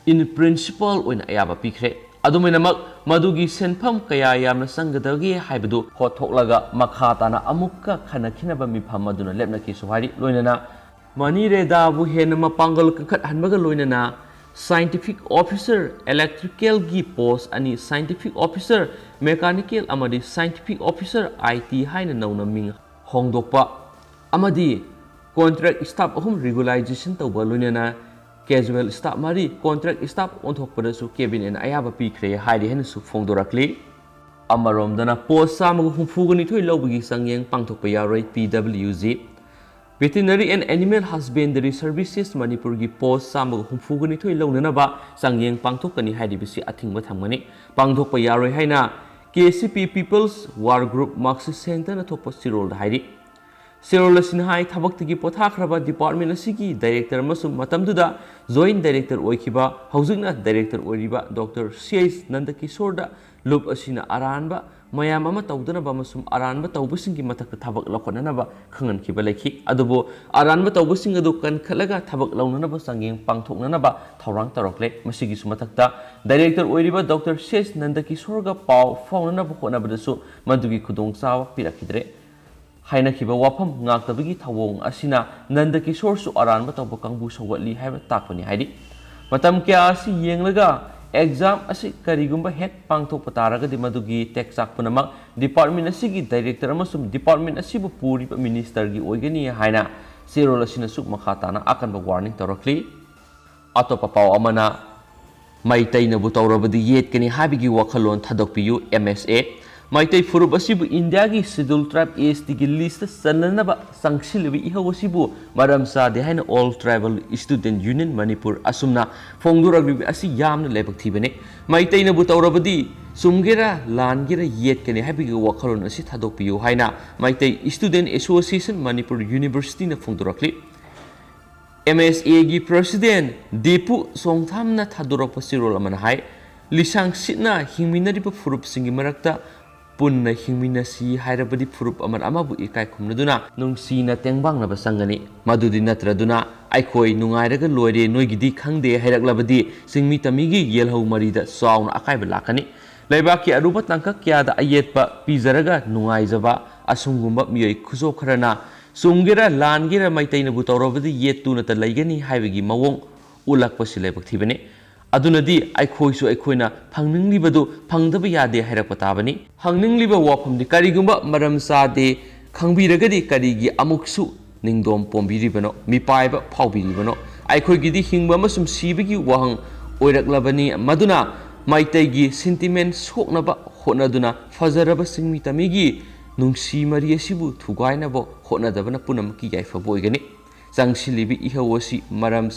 in principle ꯑꯣꯏꯅ ꯑꯌꯥꯕ ꯄꯤꯈ꯭ꯔꯦ꯫ ꯑꯗꯨꯝ ꯑꯣꯏꯅꯃꯛ, ꯃꯗꯨꯒꯤ ꯁꯦꯟꯐꯝ ꯀꯌꯥ ꯌꯥꯝꯅ ꯆꯪꯒꯗꯒꯦ ꯍꯥꯏꯕꯗꯨ ꯈꯣꯠꯊꯣꯛꯂꯒ ꯃꯈꯥ ꯇꯥꯅ ꯑꯃꯨꯛꯀ ꯈꯟꯅꯈꯤꯅꯕ ꯃꯤꯐꯝ ꯑꯗꯨꯅ ꯂꯦꯞꯅꯈꯤꯁꯨ ꯍꯥꯏꯔꯤ꯫ ꯂꯣꯏꯅꯅ ꯃꯅꯤꯔꯦꯗꯥꯕꯨ ꯍꯦꯟꯅ ꯃꯄꯥꯡꯒꯜ ꯀꯟꯈꯠꯍꯟꯕꯒ ꯂꯣꯏꯅꯅ Scientific Officer Electricalꯒꯤ post ꯑꯅꯤ, Scientific Officer Mechanical ꯑꯃꯗꯤ Scientific Officer I T ꯍꯥꯏꯅ ꯅꯧꯅ ꯃꯤꯡ ꯍꯣꯡꯗꯣꯛꯄ ꯑꯃꯗꯤ contract staff ꯑꯍꯨꯝ regularization ꯇꯧꯕ, ꯂꯣꯏꯅꯅ casual staff ꯃꯔꯤ contract staff ꯑꯣꯟꯊꯣꯛꯄꯗꯁꯨ cabinetꯅ ꯑꯌꯥꯕ ꯄꯤꯈ꯭ꯔꯦ ꯍꯥꯏꯔꯤ ꯍꯥꯏꯅꯁꯨ ꯐꯣꯡꯗꯣꯔꯛꯂꯤ꯫ ꯑꯃꯔꯣꯝꯗꯅ post ꯆꯥꯝꯃꯒ ꯍꯨꯝꯐꯨꯒ ꯅꯤꯊꯣꯏ ꯂꯧꯕꯒꯤ ꯆꯥꯡꯌꯦꯡ ꯄꯥꯡꯊꯣꯛꯄ ꯌꯥꯔꯣꯏ꯫ P W G Veterinary and Animal Husbandry Services ꯃꯅꯤꯄꯨꯔꯒꯤ post ꯆꯥꯝꯃꯒ ꯍꯨꯝꯐꯨꯒ ꯅꯤꯊꯣꯏ ꯂꯧꯅꯅꯕ ꯆꯥꯡꯌꯦꯡ ꯄꯥꯡꯊꯣꯛꯀꯅꯤ ꯍꯥꯏꯔꯤꯕꯁꯤ ꯑꯊꯤꯡꯕ ꯊꯝꯒꯅꯤ꯫ ꯄꯥꯡꯊꯣꯛꯄ ꯌꯥꯔꯣꯏ ꯍꯥꯏꯅ K C P People's War Group Marxist Centerꯅ ꯊꯣꯛꯄ ꯆꯦꯔꯣꯜꯗ ꯍꯥꯏꯔꯤ꯫ ꯆꯦꯔꯣꯜ ꯑꯁꯤꯅ ꯍꯥꯏ, ꯊꯕꯛꯇꯒꯤ ꯄꯣꯊꯥꯈ꯭ꯔꯕ department ꯑꯁꯤꯒꯤ director ꯑꯃꯁꯨꯡ ꯃꯇꯝꯗꯨꯗ joint director ꯑꯣꯏꯈꯤꯕ, ꯍꯧꯖꯤꯛꯅ director ꯑꯣꯏꯔꯤꯕ Doctor C H ꯅꯟꯗꯀꯤꯁꯣꯔꯗ ꯂꯨꯞ ꯑꯁꯤꯅ ꯑꯔꯥꯟꯕ ꯃꯌꯥꯝ ꯑꯃ ꯇꯧꯗꯅꯕ ꯑꯃꯁꯨꯡ ꯑꯔꯥꯟꯕ ꯇꯧꯕꯁꯤꯡꯒꯤ ꯃꯊꯛꯇ ꯊꯕꯛ ꯂꯧꯈꯠꯅꯅꯕ ꯈꯪꯍꯟꯈꯤꯕ ꯂꯩꯈꯤ꯫ ꯑꯗꯨꯕꯨ ꯑꯔꯥꯟꯕ ꯇꯧꯕꯁꯤꯡ ꯑꯗꯨ ꯀꯟꯈꯠꯂꯒ ꯊꯕꯛ ꯂꯧꯅꯅꯕ ꯆꯥꯡꯌꯦꯡ ꯄꯥꯡꯊꯣꯛꯅꯅꯕ ꯊꯧꯔꯥꯡ ꯇꯧꯔꯛꯂꯦ꯫ ꯃꯁꯤꯒꯤꯁꯨ ꯃꯊꯛꯇ director ꯑꯣꯏꯔꯤꯕ Doctor C H ꯅꯟꯗꯀꯤꯁꯣꯔꯒ ꯄꯥꯎ ꯐꯥꯎꯅꯅꯕ ꯍꯣꯠꯅꯕꯗꯁꯨ ꯃꯗꯨꯒꯤ ꯈꯨꯗꯣꯡꯆꯥꯕ ꯄꯤꯔꯛꯈꯤꯗ꯭ꯔꯦ꯫ ꯍꯥꯏꯅꯈꯤꯕ ꯋꯥꯐꯝ ꯉꯥꯛꯇꯕꯒꯤ ꯊꯧꯑꯣꯡ ꯑꯁꯤꯅ ꯅꯟꯗꯀꯤꯁꯣꯔꯁꯨ ꯑꯔꯥꯟꯕ ꯇꯧꯕ ꯀꯥꯡꯕꯨ ꯁꯧꯒꯠꯂꯤ ꯍꯥꯏꯕ ꯇꯥꯛꯄꯅꯤ ꯍꯥꯏꯔꯤ꯫ ꯃꯇꯝ ꯀꯌꯥ ꯑꯁꯤ ꯌꯦꯡꯂꯒ exam ꯑꯁꯤ ꯀꯔꯤꯒꯨꯝꯕ ꯍꯦꯛ ꯄꯥꯡꯊꯣꯛꯄ ꯇꯥꯔꯒꯗꯤ ꯃꯗꯨꯒꯤ ꯇꯦꯛꯆꯥꯛ ꯄꯨꯝꯅꯃꯛ department ꯑꯁꯤꯒꯤ director ꯑꯃꯁꯨꯡ department ꯑꯁꯤꯕꯨ ꯄꯨꯔꯤꯕ ministerꯒꯤ ꯑꯣꯏꯒꯅꯤ ꯍꯥꯏꯅ ꯆꯦꯔꯣꯜ ꯑꯁꯤꯅꯁꯨ ꯃꯈꯥ ꯇꯥꯅ ꯑꯀꯟꯕ warning ꯇꯧꯔꯛꯂꯤ꯫ ꯑꯇꯣꯞꯄ ꯄꯥꯎ ꯑꯃꯅ, ꯃꯩꯇꯩꯅꯕꯨ ꯇꯧꯔꯕꯗꯤ ꯌꯦꯠꯀꯅꯤ ꯍꯥꯏꯕꯒꯤ ꯋꯥꯈꯜꯂꯣꯟ ꯊꯥꯗꯣꯛꯄꯤꯌꯨ꯫ M S A ꯃꯩꯇꯩ ꯐꯨꯔꯨꯞ ꯑꯁꯤꯕꯨ ꯏꯟꯗꯤꯌꯥꯒꯤ Scheduled Tribe S Tꯒꯤ listꯇ ꯆꯜꯂꯅꯕ ꯆꯪꯁꯤꯜꯂꯤꯕ ꯏꯍꯧ ꯑꯁꯤꯕꯨ ꯃꯔꯝ ꯆꯥꯗꯦ ꯍꯥꯏꯅ All Tribal Student Union Manipur ꯑꯁꯨꯝꯅ ꯐꯣꯡꯗꯣꯔꯛꯂꯤꯕ ꯑꯁꯤ ꯌꯥꯝꯅ ꯂꯥꯏꯕꯛ ꯊꯤꯕꯅꯤ꯫ ꯃꯩꯇꯩꯅꯕꯨ ꯇꯧꯔꯕꯗꯤ ꯆꯨꯝꯒꯦꯔꯥ ꯂꯥꯟꯒꯦꯔꯥ ꯌꯦꯠꯀꯅꯤ ꯍꯥꯏꯕꯒꯤ ꯋꯥꯈꯜꯂꯣꯟ ꯑꯁꯤ ꯊꯥꯗꯣꯛꯄꯤꯌꯨ ꯍꯥꯏꯅ Meitei Student Association Manipur Universityꯅ ꯐꯣꯡꯗꯣꯔꯛꯂꯤ꯫ M S Aꯒꯤ president Dipu ꯁꯣꯡꯊꯥꯝꯅ ꯊꯥꯗꯣꯔꯛꯄ ꯆꯦꯔꯣꯜ ꯑꯃꯅ ꯍꯥꯏ, ꯂꯤꯁꯥꯡ ꯁꯤꯠꯅ ꯍꯤꯡꯃꯤꯟꯅꯔꯤꯕ ꯐꯨꯔꯨꯞꯁꯤꯡꯒꯤ ꯃꯔꯛꯇ ꯄꯨꯟꯅ ꯍꯤꯡꯃꯤꯟꯅꯁꯤ ꯍꯥꯏꯔꯕꯗꯤ ꯐꯨꯔꯨꯞ ꯑꯃꯅ ꯑꯃꯕꯨ ꯏꯀꯥꯏ ꯈꯨꯝꯅꯗꯨꯅ ꯅꯨꯡꯁꯤꯅ ꯇꯦꯡꯕꯥꯡꯅꯕ ꯆꯪꯒꯅꯤ꯫ ꯃꯗꯨꯗꯤ ꯅꯠꯇ꯭ꯔꯗꯨꯅ ꯑꯩꯈꯣꯏ ꯅꯨꯡꯉꯥꯏꯔꯒ ꯂꯣꯏꯔꯦ, ꯅꯣꯏꯒꯤꯗꯤ ꯈꯪꯗꯦ ꯍꯥꯏꯔꯛꯂꯕꯗꯤ ꯆꯤꯡꯃꯤ ꯇꯝꯃꯤꯒꯤ ꯌꯦꯜꯍꯧ ꯃꯔꯤꯗ ꯆꯥꯎꯅ ꯑꯀꯥꯏꯕ ꯂꯥꯛꯀꯅꯤ꯫ ꯂꯩꯕꯥꯛꯀꯤ ꯑꯔꯨꯕ ꯇꯥꯡꯀꯛ ꯀꯌꯥꯗ ꯑꯌꯦꯠꯄ ꯄꯤꯖꯔꯒ ꯅꯨꯡꯉꯥꯏꯖꯕ ꯑꯁꯨꯝꯒꯨꯝꯕ ꯃꯤꯑꯣꯏ ꯈꯨꯖꯣꯞ ꯈꯔꯅ ꯆꯨꯝꯒꯦꯔꯥ ꯂꯥꯟꯒꯦꯔꯥ ꯃꯩꯇꯩꯅꯕꯨ ꯇꯧꯔꯕꯗꯤ ꯌꯦꯠꯇꯨꯅꯇ ꯂꯩꯒꯅꯤ ꯍꯥꯏꯕꯒꯤ ꯃꯑꯣꯡ ꯎꯠꯂꯛꯄꯁꯤ ꯂꯥꯏꯕꯛ ꯊꯤꯕꯅꯤ꯫ ꯑꯗꯨꯅꯗꯤ ꯑꯩꯈꯣꯏꯁꯨ ꯑꯩꯈꯣꯏꯅ ꯐꯪꯅꯤꯡꯂꯤꯕꯗꯨ ꯐꯪꯗꯕ ꯌꯥꯗꯦ ꯍꯥꯏꯔꯛꯄ ꯇꯥꯕꯅꯤ꯫ ꯍꯪꯅꯤꯡꯂꯤꯕ ꯋꯥꯐꯝꯗꯤ, ꯀꯔꯤꯒꯨꯝꯕ ꯃꯔꯝ ꯆꯥꯗꯦ ꯈꯪꯕꯤꯔꯒꯗꯤ ꯀꯔꯤꯒꯤ ꯑꯃꯨꯛꯁꯨ ꯅꯤꯡꯗꯣꯝ ꯄꯣꯝꯕꯤꯔꯤꯕꯅꯣ, ꯃꯤꯄꯥꯏꯕ ꯐꯥꯎꯕꯤꯔꯤꯕꯅꯣ? ꯑꯩꯈꯣꯏꯒꯤꯗꯤ ꯍꯤꯡꯕ ꯑꯃꯁꯨꯡ ꯁꯤꯕꯒꯤ ꯋꯥꯍꯪ ꯑꯣꯏꯔꯛꯂꯕꯅꯤ꯫ ꯃꯗꯨꯅ ꯃꯩꯇꯩꯒꯤ sentiment ꯁꯣꯛꯅꯕ ꯍꯣꯠꯅꯗꯨꯅ ꯐꯖꯔꯕ ꯆꯤꯡꯃꯤ ꯇꯝꯃꯤꯒꯤ ꯅꯨꯡꯁꯤ ꯃꯔꯤ ꯑꯁꯤꯕꯨ ꯊꯨꯒꯥꯏꯅꯕ ꯍꯣꯠꯅꯗꯕꯅ ꯄꯨꯝꯅꯃꯛꯀꯤ ꯌꯥꯏꯐꯕ ꯑꯣꯏꯒꯅꯤ꯫ ꯆꯪꯁꯤꯜꯂꯤꯕ ꯏꯍꯧ ꯑꯁꯤ ꯃꯔꯝ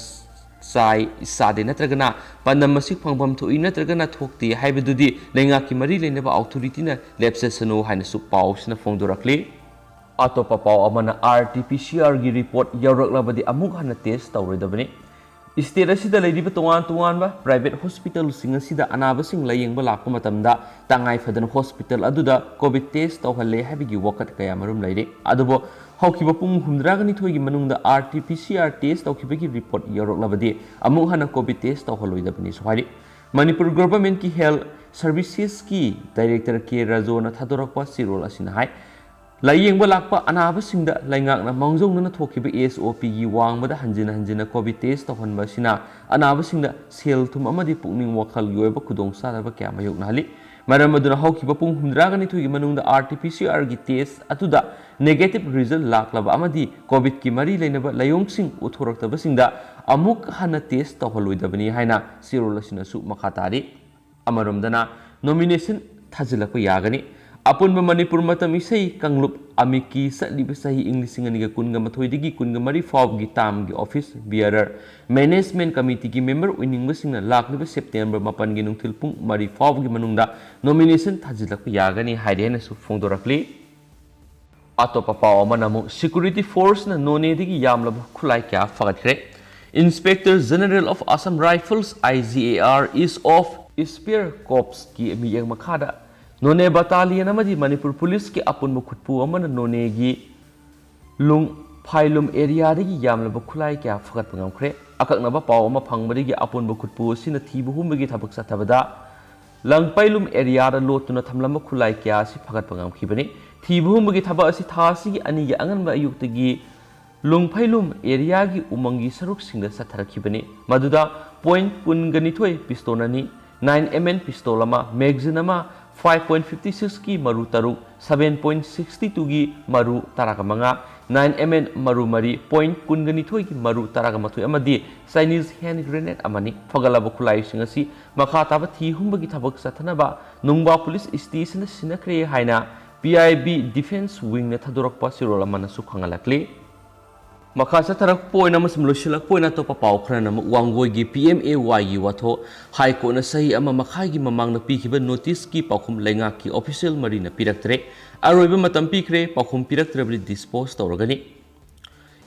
ꯆꯥꯏ, ꯆꯥꯗꯦ ꯅꯠꯇ꯭ꯔꯒꯅ ꯄꯥꯟꯗꯝ ꯑꯁꯤ ꯐꯪꯐꯝ ꯊꯣꯛꯏ ꯅꯠꯇ꯭ꯔꯒꯅ ꯊꯣꯛꯇꯦ ꯍꯥꯏꯕꯗꯨꯗꯤ ꯂꯩꯉꯥꯛꯀꯤ ꯃꯔꯤ ꯂꯩꯅꯕ authority ꯅ ꯂꯦꯞꯆꯁꯅꯨ ꯍꯥꯏꯅꯁꯨ ꯄꯥꯎꯁꯤꯅ ꯐꯣꯡꯗꯣꯔꯛꯂꯤ꯫ ꯑꯇꯣꯞꯄ ꯄꯥꯎ ꯑꯃꯅ, RT-PCR ꯒꯤ report ꯌꯧꯔꯛꯂꯕꯗꯤ ꯑꯃꯨꯛ ꯍꯟꯅ test ꯇꯧꯔꯣꯏꯗꯕꯅꯤ꯫ State ꯑꯁꯤꯗ ꯂꯩꯔꯤꯕ ꯇꯣꯉꯥꯟ ꯇꯣꯉꯥꯟꯕ private hospital ꯁꯤꯡ ꯑꯁꯤꯗ ꯑꯅꯥꯕꯁꯤꯡ ꯂꯥꯌꯦꯡꯕ ꯂꯥꯛꯄ ꯃꯇꯝꯗ ꯇꯉꯥꯏ ꯐꯗꯅ hospital ꯑꯗꯨꯗ COVID test ꯇꯧꯍꯜꯂꯦ ꯍꯥꯏꯕꯒꯤ ꯋꯥꯀꯠ ꯀꯌꯥ ꯃꯔꯨꯝ ꯂꯩꯔꯤ꯫ ꯑꯗꯨꯕꯨ ꯍꯧꯈꯤꯕ ꯄꯨꯡ ꯍꯨꯝꯗ꯭ꯔꯥꯒ ꯅꯤꯊꯣꯏꯒꯤ ꯃꯅꯨꯡꯗ RT-PCR test ꯇꯧꯈꯤꯕꯒꯤ report ꯌꯧꯔꯛꯂꯕꯗꯤ ꯑꯃꯨꯛ ꯍꯟꯅ COVID test ꯇꯧꯍꯜꯂꯣꯏꯗꯕꯅꯤꯁꯨ ꯍꯥꯏꯔꯤ꯫ ꯃꯅꯤꯄꯨꯔ Government ꯀꯤ Health Services ꯀꯤ Director ꯀꯦ ꯔꯥꯖꯣꯅ ꯊꯥꯗꯣꯔꯛꯄ ꯆꯦꯔꯣꯜ ꯑꯁꯤꯅ ꯍꯥꯏ, ꯂꯥꯌꯦꯡꯕ ꯂꯥꯛꯄ ꯑꯅꯥꯕꯁꯤꯡꯗ ꯂꯩꯉꯥꯛꯅ ꯃꯥꯡꯖꯧꯅꯅ ꯊꯣꯛꯈꯤꯕ SOP ꯒꯤ ꯋꯥꯡꯃꯗ ꯍꯟꯖꯤꯟ ꯍꯟꯖꯤꯟꯅ COVID test ꯇꯧꯍꯟꯕ ꯑꯁꯤꯅ ꯑꯅꯥꯕꯁꯤꯡꯗ ꯁꯦꯜ ꯊꯨꯝ ꯑꯃꯗꯤ ꯄꯨꯛꯅꯤꯡ ꯋꯥꯈꯜꯒꯤ ꯑꯣꯏꯕ ꯈꯨꯗꯣꯡꯆꯥꯗꯕ ꯀꯌꯥ ꯃꯥꯌꯣꯛꯅꯍꯜꯂꯤ꯫ ꯃꯔꯝ ꯑꯗꯨꯅ ꯍꯧꯈꯤꯕ ꯄꯨꯡ ꯍꯨꯝꯗ꯭ꯔꯥꯒ ꯅꯤꯊꯣꯏꯒꯤ ꯃꯅꯨꯡꯗ RT-PCR ꯒꯤ test ꯑꯗꯨꯗ negative result ꯂꯥꯛꯂꯕ ꯑꯃꯗꯤ COVID ꯀꯤ ꯃꯔꯤ ꯂꯩꯅꯕ ꯂꯥꯏꯑꯣꯡꯁꯤꯡ ꯎꯠꯊꯣꯔꯛꯇꯕꯁꯤꯡꯗ ꯑꯃꯨꯛ ꯍꯟꯅ test ꯇꯧꯍꯜꯂꯣꯏꯗꯕꯅꯤ ꯍꯥꯏꯅ ꯆꯦꯔꯣꯜ ꯑꯁꯤꯅꯁꯨ ꯃꯈꯥ ꯇꯥꯔꯤ꯫ ꯑꯃꯔꯣꯝꯗꯅ nomination ꯊꯥꯖꯤꯜꯂꯛꯄ ꯌꯥꯒꯅꯤ꯫ ꯑꯄꯨꯟꯕ ꯃꯅꯤꯄꯨꯔ ꯃꯇꯝ ꯏꯁꯩ ꯀꯥꯡꯂꯨꯞ ꯑꯃꯤꯛꯀꯤ ꯆꯠꯂꯤꯕ ꯆꯍꯤ ꯏꯪ ꯂꯤꯁꯤꯡ ꯑꯅꯤꯒ ꯀꯨꯟꯒ ꯃꯥꯊꯣꯏꯗꯒꯤ ꯀꯨꯟꯒ ꯃꯔꯤ ꯐꯥꯎꯕꯒꯤ term ꯒꯤ office bearer, management committee ꯒꯤ member ꯑꯣꯏꯅꯤꯡꯕꯁꯤꯡꯅ ꯂꯥꯛꯂꯤꯕ September ꯃꯥꯄꯟꯒꯤ ꯅꯨꯡꯊꯤꯜ ꯄꯨꯡ ꯃꯔꯤ ꯐꯥꯎꯕꯒꯤ ꯃꯅꯨꯡꯗ nomination ꯊꯥꯖꯤꯜꯂꯛꯄ ꯌꯥꯒꯅꯤ ꯍꯥꯏꯔꯦ ꯍꯥꯏꯅꯁꯨ ꯐꯣꯡꯗꯣꯔꯛꯂꯤ꯫ ꯑꯇꯣꯞꯄ ꯄꯥꯎ ꯑꯃꯅ ꯑꯃꯨꯛ security force ꯅ ꯅꯣꯅꯦꯗꯒꯤ ꯌꯥꯝꯂꯕ ꯈꯨꯠꯂꯥꯏ ꯀꯌꯥ ꯐꯒꯠꯈ꯭ꯔꯦ꯫ Inspector General of Assam Rifles, IGAR, is of Spear Corps ꯀꯤ ꯃꯤꯠꯌꯦꯡ ꯃꯈꯥꯗ ꯅꯣꯅꯦ battalion ꯑꯃꯗꯤ ꯃꯅꯤꯄꯨꯔ ꯄꯨꯂꯤꯁꯀꯤ ꯑꯄꯨꯟꯕ ꯈꯨꯠꯄꯨ ꯑꯃꯅ ꯅꯣꯅꯦꯒꯤ ꯂꯨꯡ ꯐꯥꯏꯂꯨꯝ area ꯗꯒꯤ ꯌꯥꯝꯂꯕ ꯈꯨꯠꯂꯥꯏ ꯀꯌꯥ ꯐꯒꯠꯄ ꯉꯝꯈ꯭ꯔꯦ꯫ ꯑꯀꯛꯅꯕ ꯄꯥꯎ ꯑꯃ ꯐꯪꯕꯗꯒꯤ ꯑꯄꯨꯟꯕ ꯈꯨꯠꯄꯨ ꯑꯁꯤꯅ ꯊꯤꯕ ꯍꯨꯝꯕꯒꯤ ꯊꯕꯛ ꯆꯠꯊꯕꯗ ꯂꯪꯄꯩꯂꯨꯝ area ꯗ ꯂꯣꯠꯇꯨꯅ ꯊꯝꯂꯝꯕ ꯈꯨꯠꯂꯥꯏ ꯀꯌꯥ ꯑꯁꯤ ꯐꯒꯠꯄ ꯉꯝꯈꯤꯕꯅꯤ꯫ ꯊꯤꯕ ꯍꯨꯝꯕꯒꯤ ꯊꯕꯛ ꯑꯁꯤ ꯊꯥ ꯑꯁꯤꯒꯤ ꯑꯅꯤꯒꯤ ꯑꯉꯟꯕ ꯑꯌꯨꯛꯇꯒꯤ ꯂꯨꯡꯐꯩꯂꯨꯝ ꯑꯦꯔꯤꯌꯥꯒꯤ ꯎꯃꯪꯒꯤ ꯁꯔꯨꯛꯁꯤꯡꯗ ꯆꯠꯊꯔꯛꯈꯤꯕꯅꯤ꯫ ꯃꯗꯨꯗ ꯄꯣꯏꯟꯠ ꯀꯨꯟꯒ ꯅꯤꯊꯣꯏ ꯄꯤꯁꯇꯣꯜ ꯑꯅꯤ, ꯅꯥꯏꯟ ꯑꯦꯝ ꯑꯦꯟ ꯄꯤꯁꯇꯣꯜ ꯑꯃ, ꯃꯦꯒꯖꯤꯟ ꯑꯃ, ꯐꯥꯏꯚ ꯄꯣꯏꯟꯠ ꯐꯤꯐꯇꯤ ꯁꯤꯛꯁꯀꯤ ꯃꯔꯨ ꯇꯔꯨꯛ, ꯁꯚꯦꯟ ꯄꯣꯏꯟꯠ ꯁꯤꯛꯁꯇꯤ ꯇꯨꯒꯤ ꯃꯔꯨ ꯇꯔꯥꯒ ꯃꯉꯥ, ꯅꯥꯏꯟ ꯑꯦꯝ ꯑꯦꯟ ꯃꯔꯨ ꯃꯔꯤ, ꯄꯣꯏꯟꯠ ꯀꯨꯟꯒ ꯅꯤꯊꯣꯏꯒꯤ ꯃꯔꯨ ꯇꯔꯥꯒ ꯃꯥꯊꯣꯏ ꯑꯃꯗꯤ ꯆꯥꯏꯅꯤꯁ ꯍꯦꯟ ꯒ꯭ꯔꯦꯅꯦꯗ ꯑꯃꯅꯤ꯫ ꯐꯒꯠꯂꯕ ꯈꯨꯠꯂꯥꯏꯁꯤꯡ ꯑꯁꯤ ꯃꯈꯥ ꯇꯥꯕ ꯊꯤ ꯍꯨꯝꯕꯒꯤ ꯊꯕꯛ ꯆꯠꯊꯅꯕ ꯅꯨꯡꯕꯥ ꯄꯨꯂꯤꯁ ꯁ꯭ꯇꯦꯁꯟꯗ ꯁꯤꯟꯅꯈ꯭ꯔꯦ ꯍꯥꯏꯅ ꯄꯤ ꯑꯥꯏ ꯕꯤ ꯗꯤꯐꯦꯟꯁ ꯋꯤꯡꯅ ꯊꯥꯗꯣꯔꯛꯄ ꯆꯦꯔꯣꯜ ꯑꯃꯅꯁꯨ ꯈꯪꯍꯜꯂꯛꯂꯤ꯫ ꯃꯈꯥ ꯆꯠꯊꯔꯛꯄ ꯑꯣꯏꯅ ꯑꯃꯁꯨꯡ ꯂꯣꯏꯁꯤꯜꯂꯛꯄ ꯑꯣꯏꯅ ꯑꯇꯣꯞꯄ ꯄꯥꯎ ꯈꯔꯅ ꯑꯃꯨꯛ ꯋꯥꯡꯒꯣꯏꯒꯤ ꯄꯤ ꯑꯦꯝ ꯑꯦ ꯋꯥꯏꯒꯤ ꯋꯥꯊꯣꯛ꯫ ꯍꯥꯏ ꯀꯣꯔꯠꯅ ꯆꯍꯤ ꯑꯃ ꯃꯈꯥꯏꯒꯤ ꯃꯃꯥꯡꯗ ꯄꯤꯈꯤꯕ ꯅꯣꯇꯤꯁꯀꯤ ꯄꯥꯎꯈꯨꯝ ꯂꯩꯉꯥꯛꯀꯤ ꯑꯣꯐꯤꯁꯤꯌꯦꯜ ꯃꯔꯤꯅ ꯄꯤꯔꯛꯇ꯭ꯔꯦ꯫ ꯑꯔꯣꯏꯕ ꯃꯇꯝ ꯄꯤꯈ꯭ꯔꯦ, ꯄꯥꯎꯈꯨꯝ ꯄꯤꯔꯛꯇ꯭ꯔꯕꯗꯤ ꯗꯤꯁꯄꯣꯖ ꯇꯧꯔꯒꯅꯤ꯫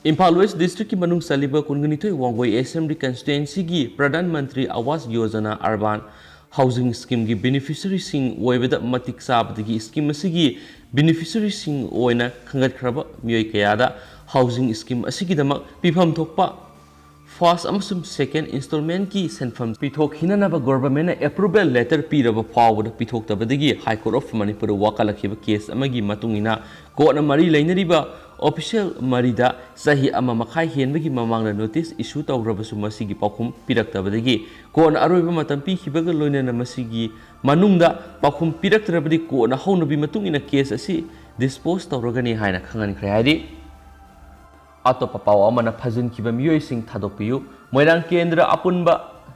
ꯏꯝꯐꯥꯜ ꯋꯦꯁ ꯗꯤꯁꯇ꯭ꯔꯤꯛꯀꯤ ꯃꯅꯨꯡ ꯆꯜꯂꯤꯕ ꯀꯨꯟꯒ ꯅꯤꯊꯣꯏ ꯋꯥꯡꯒꯣꯏ ꯑꯦꯁꯦꯝꯕ꯭ꯂꯤ ꯀꯟꯁꯇꯤꯇ꯭ꯋꯦꯟꯁꯤꯒꯤ ꯄ꯭ꯔꯙꯥꯟ ꯃꯟꯇ꯭ꯔꯤ ꯑꯋꯥꯁ ꯌꯣꯖꯅꯥ ꯑꯔꯕꯥꯟ ꯍꯥꯎꯁꯤꯡ ꯁ꯭ꯀꯤꯝꯒꯤ ꯕꯦꯅꯤꯐꯤꯁꯔꯤꯁꯤꯡ ꯑꯣꯏꯕꯗ ꯃꯇꯤꯛ ꯆꯥꯕꯗꯒꯤ ꯁ꯭ꯀꯤꯝ ꯑꯁꯤꯒꯤ ꯕꯦꯅꯤꯐꯤꯁꯔꯤꯁꯤꯡ ꯑꯣꯏꯅ ꯈꯟꯒꯠꯈ꯭ꯔꯕ ꯃꯤꯑꯣꯏ ꯀꯌꯥꯗ ꯍꯥꯎꯁꯤꯡ ꯁ꯭ꯀꯤꯝ ꯑꯁꯤꯒꯤꯗꯃꯛ ꯄꯤꯐꯝ ꯊꯣꯛꯄ ꯐꯥꯔꯁ ꯑꯃꯁꯨꯡ ꯁꯦꯀꯦꯟ ꯏꯟꯁꯇꯣꯜꯃꯦꯟꯠꯀꯤ ꯁꯦꯟꯐꯝ ꯄꯤꯊꯣꯛꯈꯤꯅꯅꯕ ꯒꯣꯚꯔꯟꯃꯦꯟꯠꯅ ꯑꯦꯄ꯭ꯔꯨꯚꯦꯜ ꯂꯦꯇꯔ ꯄꯤꯔꯕ ꯐꯥꯎꯕꯗ ꯄꯤꯊꯣꯛꯇꯕꯗꯒꯤ ꯍꯥꯏ ꯀꯣꯔꯠ ꯑꯣꯐ ꯃꯅꯤꯄꯨꯔꯗ ꯋꯥꯀꯠꯂꯛꯈꯤꯕ ꯀꯦꯁ ꯑꯃꯒꯤ ꯃꯇꯨꯡ ꯏꯟꯅ ꯀꯣꯔꯠꯅ ꯃꯔꯤ ꯂꯩꯅꯔꯤꯕ ꯑꯣꯐꯤꯁꯤꯌꯦꯜ ꯃꯔꯤꯗ ꯆꯍꯤ ꯑꯃ ꯃꯈꯥꯏ ꯍꯦꯟꯕꯒꯤ ꯃꯃꯥꯡꯗ ꯅꯣꯇꯤꯁ ꯏꯁꯨ ꯇꯧꯈ꯭ꯔꯕꯁꯨ ꯃꯁꯤꯒꯤ ꯄꯥꯎꯈꯨꯝ ꯄꯤꯔꯛꯇꯕꯗꯒꯤ ꯀꯣꯔꯠꯅ ꯑꯔꯣꯏꯕ ꯃꯇꯝ ꯄꯤꯈꯤꯕꯒ ꯂꯣꯏꯅꯅ ꯃꯁꯤꯒꯤ ꯃꯅꯨꯡꯗ ꯄꯥꯎꯈꯨꯝ ꯄꯤꯔꯛꯇ꯭ꯔꯕꯗꯤ ꯀꯣꯔꯠꯅ ꯍꯧꯅꯕꯤ ꯃꯇꯨꯡ ꯏꯟꯅ ꯀꯦꯁ ꯑꯁꯤ ꯗꯤꯁꯄꯣꯖ ꯇꯧꯔꯒꯅꯤ ꯍꯥꯏꯅ ꯈꯪꯍꯟꯈ꯭ꯔꯦ ꯍꯥꯏꯔꯤ꯫ ꯑꯇꯣꯞꯄ ꯄꯥꯎ ꯑꯃꯅ ꯐꯥꯖꯤꯟꯈꯤꯕ ꯃꯤꯑꯣꯏꯁꯤꯡ ꯊꯥꯗꯣꯛꯄꯤꯌꯨ꯫ ꯃꯣꯏꯔꯥꯡ ꯀꯦꯟꯗ꯭ꯔ ꯑꯄꯨꯟꯕ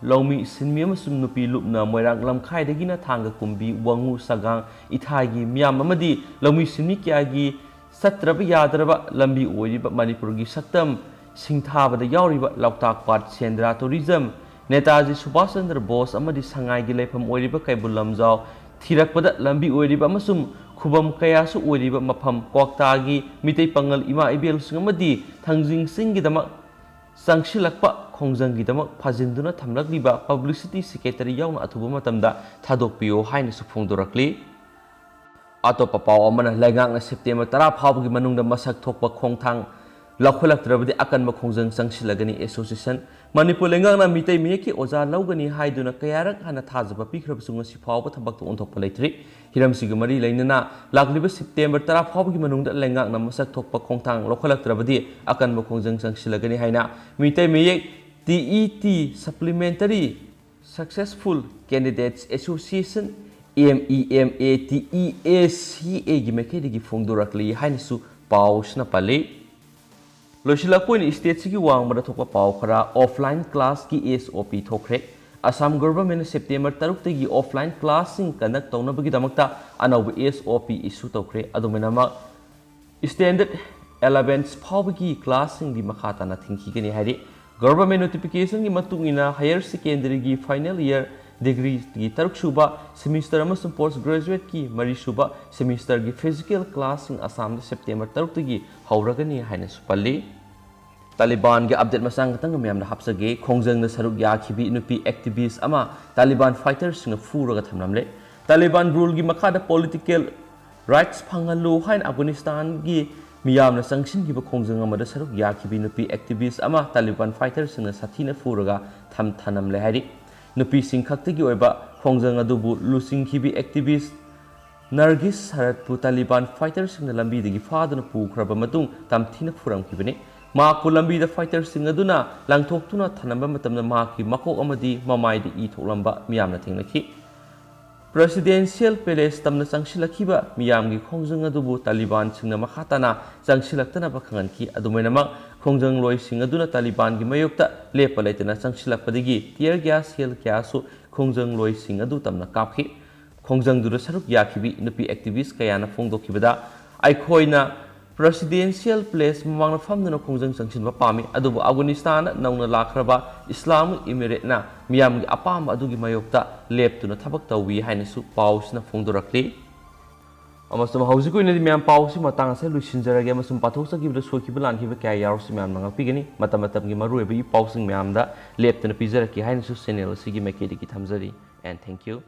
ꯂꯧꯃꯤ ꯁꯤꯟꯃꯤ ꯑꯃꯁꯨꯡ ꯅꯨꯄꯤ ꯂꯨꯞꯅ ꯃꯣꯏꯔꯥꯡ ꯂꯝꯈꯥꯏꯗꯒꯤꯅ ꯊꯥꯡꯒ ꯀꯨꯝꯕꯤ ꯋꯥꯉꯨ ꯁꯒꯥꯡ ꯏꯊꯥꯒꯤ ꯃꯤꯌꯥꯝ ꯑꯃꯗꯤ ꯂꯧꯃꯤ ꯁꯤꯟꯃꯤ ꯀꯌꯥꯒꯤ ꯆꯠꯇ꯭ꯔꯕ ꯌꯥꯗ꯭ꯔꯕ ꯂꯝꯕꯤ ꯑꯣꯏꯔꯤꯕ ꯃꯅꯤꯄꯨꯔꯒꯤ ꯁꯛꯇꯝ ꯁꯤꯡꯊꯥꯕꯗ ꯌꯥꯎꯔꯤꯕ ꯂꯣꯛꯇꯥꯛ ꯄꯥꯠ ꯁꯦꯟꯗ꯭ꯔꯥ ꯇꯨꯔꯤꯖꯝ, ꯅꯦꯇꯥꯖꯤ ꯁꯨꯚꯥꯁ ꯆꯟꯗ꯭ꯔ ꯕꯣꯁ ꯑꯃꯗꯤ ꯁꯉꯥꯏꯒꯤ ꯂꯩꯐꯝ ꯑꯣꯏꯔꯤꯕ ꯀꯩꯕꯨꯜ ꯂꯝꯖꯥꯎ ꯊꯤꯔꯛꯄꯗ ꯂꯝꯕꯤ ꯑꯣꯏꯔꯤꯕ ꯑꯃꯁꯨꯡ ꯈꯨꯕꯝ ꯀꯌꯥꯁꯨ ꯑꯣꯏꯔꯤꯕ ꯃꯐꯝ ꯀ꯭ꯋꯥꯛꯇꯥꯒꯤ ꯃꯤꯇꯩ ꯄꯥꯉꯜ ꯏꯃꯥ ꯏꯕꯦꯜꯁꯤꯡ ꯑꯃꯗꯤ ꯊꯥꯡꯖꯤꯡ ꯆꯤꯡꯒꯤꯗꯃꯛ ꯆꯪꯁꯤꯜꯂꯛꯄ ꯈꯣꯡꯖꯪꯒꯤꯗꯃꯛ ꯐꯥꯖꯤꯟꯗꯨꯅ ꯊꯝꯂꯛꯂꯤꯕ ꯄꯕ꯭ꯂꯤꯁꯤꯇꯤ ꯁꯦꯀ꯭ꯔꯦꯇꯔꯤ ꯌꯥꯎꯅ ꯑꯊꯨꯕ ꯃꯇꯝꯗ ꯊꯥꯗꯣꯛꯄꯤꯌꯨ ꯍꯥꯏꯅꯁꯨ ꯐꯣꯡꯗꯣꯔꯛꯂꯤ꯫ ꯑꯇꯣꯞꯄ ꯄꯥꯎ ꯑꯃꯅ ꯂꯩꯉꯥꯛꯅ ꯁꯦꯞꯇꯦꯝꯕꯔ ꯇꯔꯥ ꯐꯥꯎꯕꯒꯤ ꯃꯅꯨꯡꯗ ꯃꯁꯛ ꯊꯣꯛꯄ ꯈꯣꯡꯊꯥꯡ ꯂꯧꯈꯠꯂꯛꯇ꯭ꯔꯕꯗꯤ ꯑꯀꯟꯕ ꯈꯣꯡꯖꯪ ꯆꯪꯁꯤꯜꯂꯒꯅꯤ꯫ ꯑꯦꯁꯣꯁꯤꯌꯦꯁꯟ ꯃꯅꯤꯄꯨꯔ ꯂꯩꯉꯥꯛꯅ ꯃꯤꯇꯩ ꯃꯌꯦꯛꯀꯤ ꯑꯣꯖꯥ ꯂꯧꯒꯅꯤ ꯍꯥꯏꯗꯨꯅ ꯀꯌꯥꯔꯛ ꯍꯥꯟꯅ ꯊꯥꯖꯕ ꯄꯤꯈ꯭ꯔꯕꯁꯨ ꯉꯁꯤ ꯐꯥꯎꯕ ꯊꯕꯛꯇ ꯑꯣꯟꯊꯣꯛꯄ ꯂꯩꯇ꯭ꯔꯤ꯫ ꯍꯤꯔꯝꯁꯤꯒ ꯃꯔꯤ ꯂꯩꯅꯅ ꯂꯥꯛꯂꯤꯕ ꯁꯦꯞꯇꯦꯝꯕꯔ ꯇꯔꯥ ꯐꯥꯎꯕꯒꯤ ꯃꯅꯨꯡꯗ ꯂꯩꯉꯥꯛꯅ ꯃꯁꯛ ꯊꯣꯛꯄ ꯈꯣꯡꯊꯥꯡ ꯂꯧꯈꯠꯂꯛꯇ꯭ꯔꯕꯗꯤ ꯑꯀꯟꯕ ꯈꯣꯡꯖꯪ ꯆꯪꯁꯤꯜꯂꯒꯅꯤ ꯍꯥꯏꯅ ꯃꯤꯇꯩ ꯃꯌꯦꯛ T E T Supplementary Successful Candidates Association, M E M A T E A C A ꯒꯤ ꯃꯥꯏꯀꯩꯗꯒꯤ ꯐꯣꯡꯗꯣꯔꯛꯂꯤ ꯍꯥꯏꯅꯁꯨ ꯄꯥꯎꯁꯤꯅ ꯄꯜꯂꯤ꯫ ꯂꯣꯏꯁꯤꯜꯂꯛꯄ ꯑꯣꯏꯅ ꯁ꯭ꯇꯦꯠꯁꯤꯒꯤ ꯋꯥꯡꯃꯗ ꯊꯣꯛꯄ ꯄꯥꯎ ꯈꯔ꯫ ꯑꯣꯐꯂꯥꯏꯟ ꯀ꯭ꯂꯥꯁꯀꯤ ꯑꯦꯁ ꯑꯣ ꯄꯤ ꯊꯣꯛꯈ꯭ꯔꯦ꯫ ꯑꯁꯥꯝ ꯒꯣꯚꯔꯟꯃꯦꯟꯠꯅ ꯁꯦꯞꯇꯦꯝꯕꯔ ꯇꯔꯨꯛꯇꯒꯤ ꯑꯣꯐꯂꯥꯏꯟ ꯀ꯭ꯂꯥꯁꯁꯤꯡ ꯀꯟꯗꯛ ꯇꯧꯅꯕꯒꯤꯗꯃꯛꯇ ꯑꯅꯧꯕ ꯑꯦꯁ ꯑꯣ ꯄꯤ ꯏꯁꯨ ꯇꯧꯈ꯭ꯔꯦ꯫ ꯑꯗꯨꯃꯥꯏꯅꯃꯛ ꯁ꯭ꯇꯦꯟꯗꯔꯗ ꯑꯦꯂꯚꯦꯟ ꯐꯥꯎꯕꯒꯤ ꯀ꯭ꯂꯥꯁꯁꯤꯡꯗꯤ ꯃꯈꯥ ꯇꯥꯅ ꯊꯤꯡꯈꯤꯒꯅꯤ ꯍꯥꯏꯔꯤ꯫ ꯒꯣꯚꯔꯟꯃꯦꯟꯠ ꯅꯣꯇꯤꯐꯤꯀꯦꯁꯟꯒꯤ ꯃꯇꯨꯡ ꯏꯟꯅ ꯍꯥꯌꯔ ꯁꯦꯀꯦꯟꯗꯔꯤꯒꯤ ꯐꯥꯏꯅꯦꯜ ꯏꯌꯔ ꯗꯤꯒ꯭ꯔꯤꯒꯤ ꯇꯔꯨꯛꯁꯨꯕ ꯁꯦꯃꯤꯁꯇꯔ ꯑꯃꯁꯨꯡ ꯄꯣꯁ ꯒ꯭ꯔꯦꯖꯨꯋꯦꯠꯀꯤ ꯃꯔꯤꯁꯨꯕ ꯁꯦꯃꯤꯁꯇꯔꯒꯤ ꯐꯤꯖꯤꯀꯦꯜ ꯀ꯭ꯂꯥꯁꯁꯤꯡ ꯑꯁꯥꯝꯗ ꯁꯦꯞꯇꯦꯝꯕꯔ ꯇꯔꯨꯛꯇꯒꯤ ꯍꯧꯔꯒꯅꯤ ꯍꯥꯏꯅꯁꯨ ꯄꯜꯂꯤ꯫ ꯇꯥꯂꯤꯕꯥꯟꯒꯤ ꯑꯞꯗꯦꯠ ꯃꯆꯥ ꯈꯛꯇꯪꯒ ꯃꯌꯥꯝꯗ ꯍꯥꯞꯆꯒꯦ꯫ ꯈꯣꯡꯖꯪꯗ ꯁꯔꯨꯛ ꯌꯥꯈꯤꯕꯤ ꯅꯨꯄꯤ ꯑꯦꯛꯇꯤꯚꯤꯁ ꯑꯃ ꯇꯥꯂꯤꯕꯥꯟ ꯐꯥꯏꯇꯔꯁꯤꯡꯅ ꯐꯨꯔꯒ ꯊꯝꯂꯝꯂꯦ꯫ ꯇꯥꯂꯤꯕꯥꯟ ꯔꯨꯜꯒꯤ ꯃꯈꯥꯗ ꯄꯣꯂꯤꯇꯤꯀꯦꯜ ꯔꯥꯏꯠꯁ ꯐꯪꯍꯜꯂꯨ ꯍꯥꯏꯅ ꯑꯐꯒꯥꯅꯤꯁꯇꯥꯟꯒꯤ ꯃꯤꯌꯥꯝꯅ ꯆꯪꯁꯤꯟꯈꯤꯕ ꯈꯣꯡꯖꯪ ꯑꯃꯗ ꯁꯔꯨꯛ ꯌꯥꯈꯤꯕꯤ ꯅꯨꯄꯤ ꯑꯦꯛꯇꯤꯚꯤꯁ ꯑꯃ ꯇꯥꯂꯤꯕꯥꯟ ꯐꯥꯏꯇꯔꯁꯤꯡꯅ ꯁꯥꯊꯤꯅ ꯐꯨꯔꯒ ꯊꯝ ꯊꯅꯝꯂꯦ ꯍꯥꯏꯔꯤ꯫ ꯅꯨꯄꯤꯁꯤꯡ ꯈꯛꯇꯒꯤ ꯑꯣꯏꯕ ꯈꯣꯡꯖꯪ ꯑꯗꯨꯕꯨ ꯂꯨꯆꯤꯡꯈꯤꯕꯤ ꯑꯦꯛꯇꯤꯚꯤꯁ ꯅꯔꯒꯤꯁ ꯁꯔꯠꯄꯨ ꯇꯥꯂꯤꯕꯥꯟ ꯐꯥꯏꯇꯔꯁꯤꯡꯅ ꯂꯝꯕꯤꯗꯒꯤ ꯐꯥꯗꯨꯅ ꯄꯨꯈ꯭ꯔꯕ ꯃꯇꯨꯡ ꯇꯝꯊꯤꯅ ꯐꯨꯔꯝꯈꯤꯕꯅꯤ꯫ ꯃꯍꯥꯛꯄꯨ ꯂꯝꯕꯤꯗ ꯐꯥꯏꯇꯔꯁꯤꯡ ꯑꯗꯨꯅ ꯂꯪꯊꯣꯛꯇꯨꯅ ꯊꯅꯝꯕ ꯃꯇꯝꯗ ꯃꯍꯥꯛꯀꯤ ꯃꯀꯣꯛ ꯑꯃꯗꯤ ꯃꯃꯥꯏꯗ ꯏ ꯊꯣꯛꯂꯝꯕ ꯃꯤꯌꯥꯝꯅ ꯊꯦꯡꯅꯈꯤ꯫ ꯄ꯭ꯔꯦꯁꯤꯗꯦꯟꯁꯤꯌꯦꯜ ꯄꯦꯂꯦꯁ ꯇꯝꯅ ꯆꯪꯁꯤꯜꯂꯛꯈꯤꯕ ꯃꯤꯌꯥꯝꯒꯤ ꯈꯣꯡꯖꯪ ꯑꯗꯨꯕꯨ ꯇꯥꯂꯤꯕꯥꯟꯁꯤꯡꯅ ꯃꯈꯥ ꯇꯥꯅ ꯆꯪꯁꯤꯜꯂꯛꯇꯅꯕ ꯈꯪꯍꯟꯈꯤ꯫ ꯑꯗꯨꯃꯥꯏꯅꯃꯛ ꯈꯣꯡꯖꯪꯂꯣꯏꯁꯤꯡ ꯑꯗꯨꯅ ꯇꯥꯂꯤꯕꯥꯟꯒꯤ ꯃꯥꯌꯣꯛꯇ ꯂꯦꯞꯄ ꯂꯩꯇꯅ ꯆꯪꯁꯤꯜꯂꯛꯄꯗꯒꯤ ꯇꯤꯌꯔ ꯒ꯭ꯌꯥꯁ ꯁꯦꯜ ꯀꯌꯥꯁꯨ ꯈꯣꯡꯖꯪꯂꯣꯏꯁꯤꯡ ꯑꯗꯨ ꯇꯝꯅ ꯀꯥꯞꯈꯤ꯫ ꯈꯣꯡꯖꯪꯗꯨꯗ ꯁꯔꯨꯛ ꯌꯥꯈꯤꯕꯤ ꯅꯨꯄꯤ ꯑꯦꯛꯇꯤꯚꯤꯁ ꯀꯌꯥꯅ ꯐꯣꯡꯗꯣꯛꯈꯤꯕꯗ, ꯑꯩꯈꯣꯏꯅ ꯄ꯭ꯔꯦꯁꯤꯗꯦꯟꯁꯤꯌꯦꯜ ꯄꯦꯂꯦꯁ ꯃꯃꯥꯡꯗ ꯐꯝꯗꯨꯅ ꯈꯣꯡꯖꯪ ꯆꯪꯁꯤꯟꯕ ꯄꯥꯝꯃꯤ, ꯑꯗꯨꯕꯨ ꯑꯐꯒꯥꯅꯤꯁꯇꯥꯟꯗ ꯅꯧꯅ ꯂꯥꯛꯈ꯭ꯔꯕ ꯏꯁꯂꯥꯃꯤꯛ ꯏꯃꯤꯔꯦꯠꯅ ꯃꯤꯌꯥꯝꯒꯤ ꯑꯄꯥꯝꯕ ꯑꯗꯨꯒꯤ ꯃꯥꯌꯣꯛꯇ ꯂꯦꯞꯇꯨꯅ ꯊꯕꯛ ꯇꯧꯏ ꯍꯥꯏꯅꯁꯨ ꯄꯥꯎꯁꯤꯅ ꯐꯣꯡꯗꯣꯔꯛꯂꯤ꯫ ꯑꯃꯁꯨꯡ ꯍꯧꯖꯤꯛꯀꯤ ꯑꯣꯏꯅꯗꯤ ꯃꯌꯥꯝ ꯄꯥꯎꯁꯤ ꯃꯇꯥꯡ ꯑꯁꯤꯗ ꯂꯣꯏꯁꯤꯟꯖꯔꯒꯦ, ꯑꯃꯁꯨꯡ ꯄꯥꯊꯣꯛꯆꯈꯤꯕꯗ ꯁꯣꯏꯈꯤꯕ ꯂꯥꯟꯈꯤꯕ ꯀꯌꯥ ꯌꯥꯎꯔꯁꯨ ꯃꯌꯥꯝꯅ ꯉꯥꯛꯄꯤꯒꯅꯤ꯫ ꯃꯇꯝ ꯃꯇꯝꯒꯤ ꯃꯔꯨꯑꯣꯏꯕ ꯏ ꯄꯥꯎꯁꯤꯡ ꯃꯌꯥꯝꯗ ꯂꯦꯞꯇꯅ ꯄꯤꯖꯔꯛꯀꯦ ꯍꯥꯏꯅꯁꯨ ꯆꯦꯅꯦꯜ ꯑꯁꯤꯒꯤ ꯃꯥꯏꯀꯩꯗꯒꯤ ꯊꯝꯖꯔꯤ꯫ And thank you.